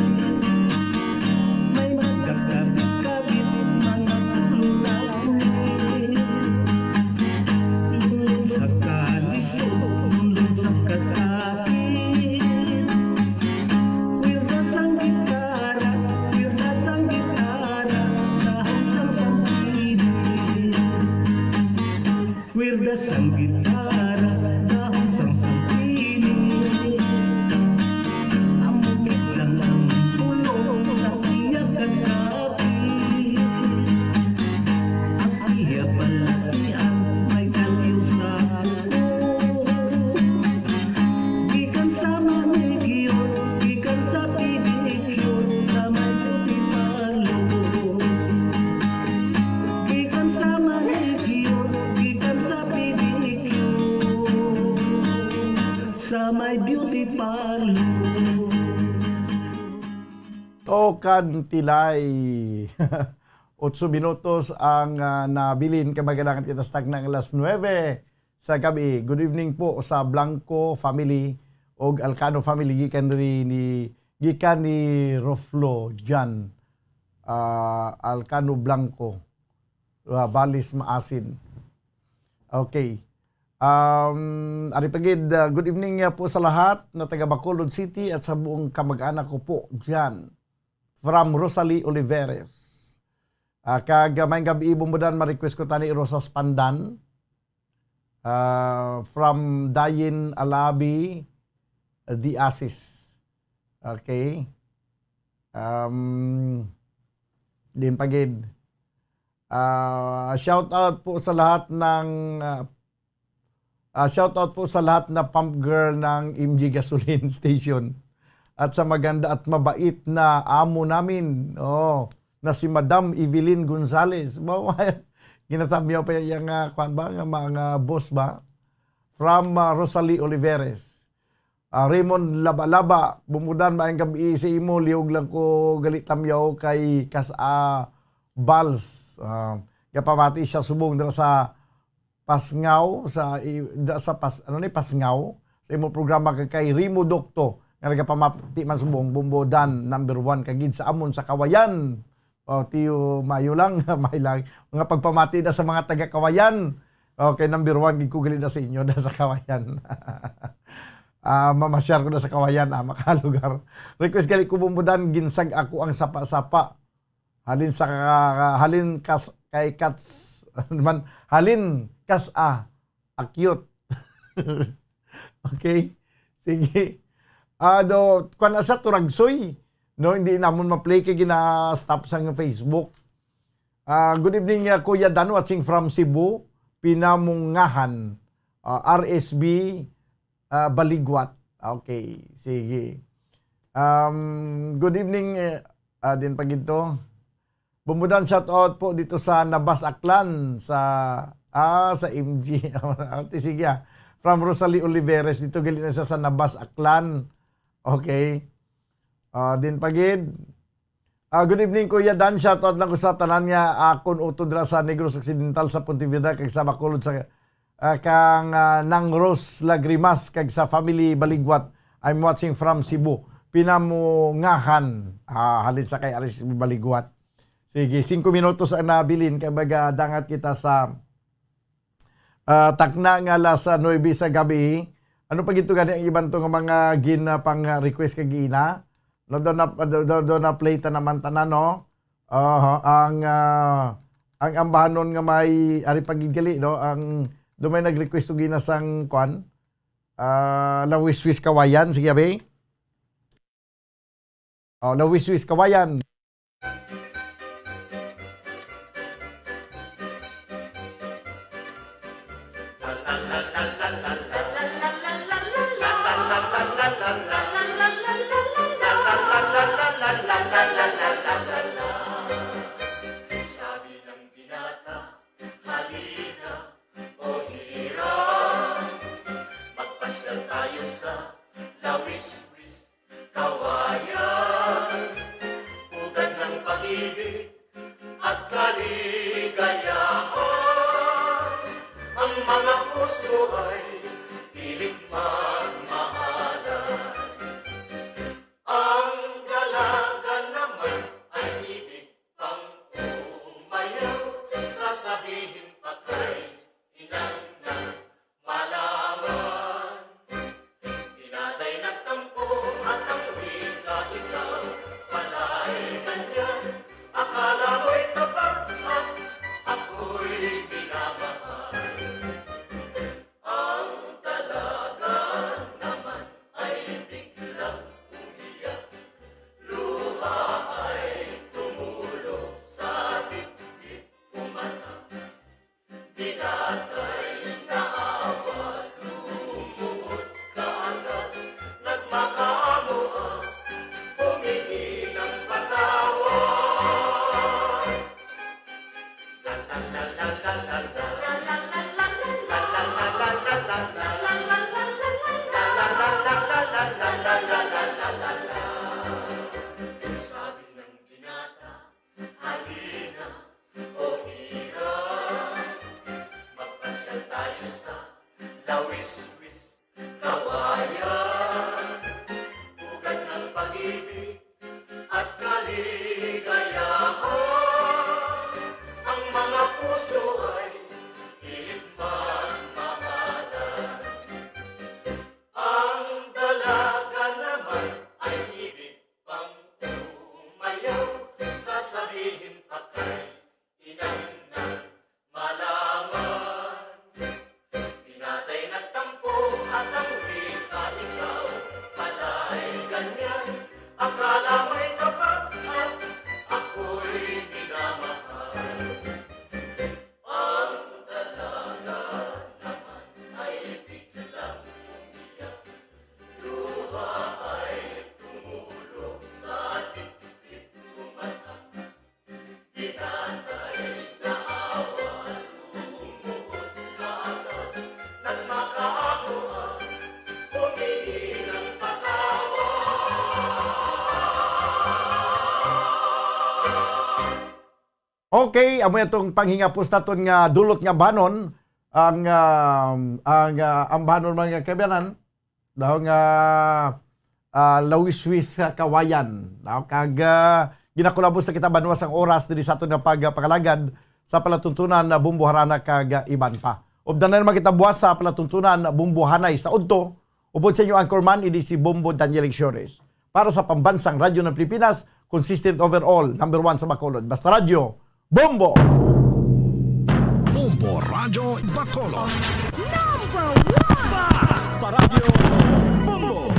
May nagakabit-kabit, mga kulunakit. Lunlon sa kalisod, lunlon sa kasakit. Kwirda sang gitara, kwirda sang gitara, dahon sang sampidi. Kwirda sang gitara, dahon sang sampidi. Amo gid lang ang pulong sa iya kasakit. Ang iya balatian may kalyo sa kuko. Gikan sa manicure, gikan sa pedicure, sa may beauty parlor. Gikan sa manicure, gikan sa pedicure, sa may beauty parlor. Tokan Tilay. Otso minutos ang, ah, nabilin, kay maganakan kita sa tagna nga alas nuebe sa gabi. Good evening po sa Blanco family og Alcano family, gikan ri ni, gikan ni Roflo Jan, ah, Alcano Blanco, ah, Balis Maasin. Okay. Um, ari pa gid, ah, good evening, ah, po sa lahat na taga Bacolod City at sa buong kamag-anak ko po dyan. From Rosalie Oliveres. Ah, kag, ah, maayong gabi, Bumbudan, ma-request ko tani Rosas Pandan. Ah, from Dayin Alabi, ah, Diasis. Okay. Um, din pa gid. Ah, shout out po sa lahat ng, ah, ah, shout out po sa lahat na pump girl ng M G Gasoline Station at sa maganda at mabait na amo namin, oh, na si Madam Evelyn Gonzales. Wow, ginatamyaw pa yang, ah, kwan ba, nga mga boss ba? From, ah, Rosalie Oliveres. Ah, Raymond Labalaba, Bumbudan, maayong gabi sa imo. Liog lang ko gali tamyaw kay Kas-, ah, Bals. Ah, gapamati siya subong dira sa Pasngaw, sa i-, dira sa Pas-, ano ni, Pasngaw, sa imo programa kay, kay Rimo Dokto, nga nagapamati man subong, Bumbudan, number one ka gid sa amon sa Kawayan. Oh, tiyo, mayo lang, may lang. Mga pagpamati na sa mga taga Kawayan. Okay, number one gid ko gali na sa inyo, na sa Kawayan. Ah, mamasyar ko na sa Kawayan, ah, makalugar. Request gali ko, Bumbudan, ginsag ako ang sapa-sapa. Halin sa ka-, halin kas-, kay Kats, man, halin kas-, ah, akyot. Okay? Sige. Ah, do, kwan na sa Turagsoy. No, hindi namon ma-play kay gina-stop sa Facebook. Ah, good evening, ah, Kuya Dan, watching from Cebu, Pinamungahan, ah, R S B, ah, Baligwat. Okay, sige. Um, good evening, eh, ah, din pa gid to. Bumbudan, shout out po dito sa Nabas, Aklan, sa, ah, sa M G. Ate, sige, ah. From Rosalie Oliveres, dito gali na siya sa Nabas, Aklan. Okay. Ah, din pa gid. Ah, good evening, Kuya Dan. Shoutout lang ko sa tanan nga akon utod ra sa Negros Occidental, sa Pontevedra, kag sa Bacolod, sa, ah, kang, ah, Nang Rose Lagrimas, kag sa family Baligwat. I'm watching from Cebu. Pinamungahan. Ah, halin sa kay Aris Baligwat. Sige, singko minutos ang nabilin kay magadangat kita sa, ah, takna nga alas nuebe sa gabi. Ano pa gito gani ang iban to nga mga ginapang-request kag ina? No, do na, do, do, do na play ta naman tanan, no? Aha, ang, ah, ang ambahanon nga may ari pagidgali, no? Ang do may nag-request og ina sang kwan? Ah, Lawiswis Kawayan, sige, abi. Oh, Lawiswis Kawayan. Sabi ng binata, halina, o hira, magpasyal tayo sa Lawiswis Kawayan, ugat ng pag-ibig at kaligayahan. Ang mga puso ay pilit magmahalan. Ang dalaga naman ay ibig pang umayaw. Sasabihin pa kay inang na malaman. Pinatay nagtampo at ang wika ikaw pala'y ganyan. Akala mo'y tapat at ako'y minamahal. Ang dalaga naman ay biglang umiyak. Luha ay tumulo sa dibdib, umata. Pinatay, naawa, lumuhod kaagad, nagmakaamo, humingi ng patawad. Sabi ng binata, halina, o hira, magpasyal tayo sa Lawiswis Kawayan. Ugat ng pag-ibig at kaligayahan. Ang mga puso ay pilit magmahalan. Ang dalaga naman ay ibig pang umayaw. Sasabihin pa kay inang na malaman. Pinatay nagtampo at ang wika ikaw pala'y ganyan. Akala mo'y tapat at ako'y minamahal. Ang dalaga naman ay biglang umiyak. Luha ay tumulo sa dibdib ko, mata. Pinatay, naawa, lumuhod kaagad, nagmakaamo, humingi ng patawad. Okay, amo atong panghingapos naton nga dulot nga banon, ang, ah, ang, ah, ang banon, mga kabayanan, daw nga, ah, Lawiswis sa Kawayan. Daw kag, ah, ginakulabos na kita banwa sang oras diri sa aton nga pagpangalagad sa palatuntunan na Bumbo Harana kag, ah, iban pa. Ubdan na naman kita buwas sa palatuntunan na Bumbo Hanay sa udto. Upod sa inyo anchorman, ini si Bombo Daniel Ixiones. Para sa Pambansang Radyo ng Pilipinas, consistent overall, number one sa Bacolod. Basta Radyo, Bombo! Bombo Radyo Bacolod. Number one! Basta Radyo, Bombo!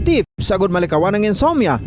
Tip, sagod malikawan ang insomnia,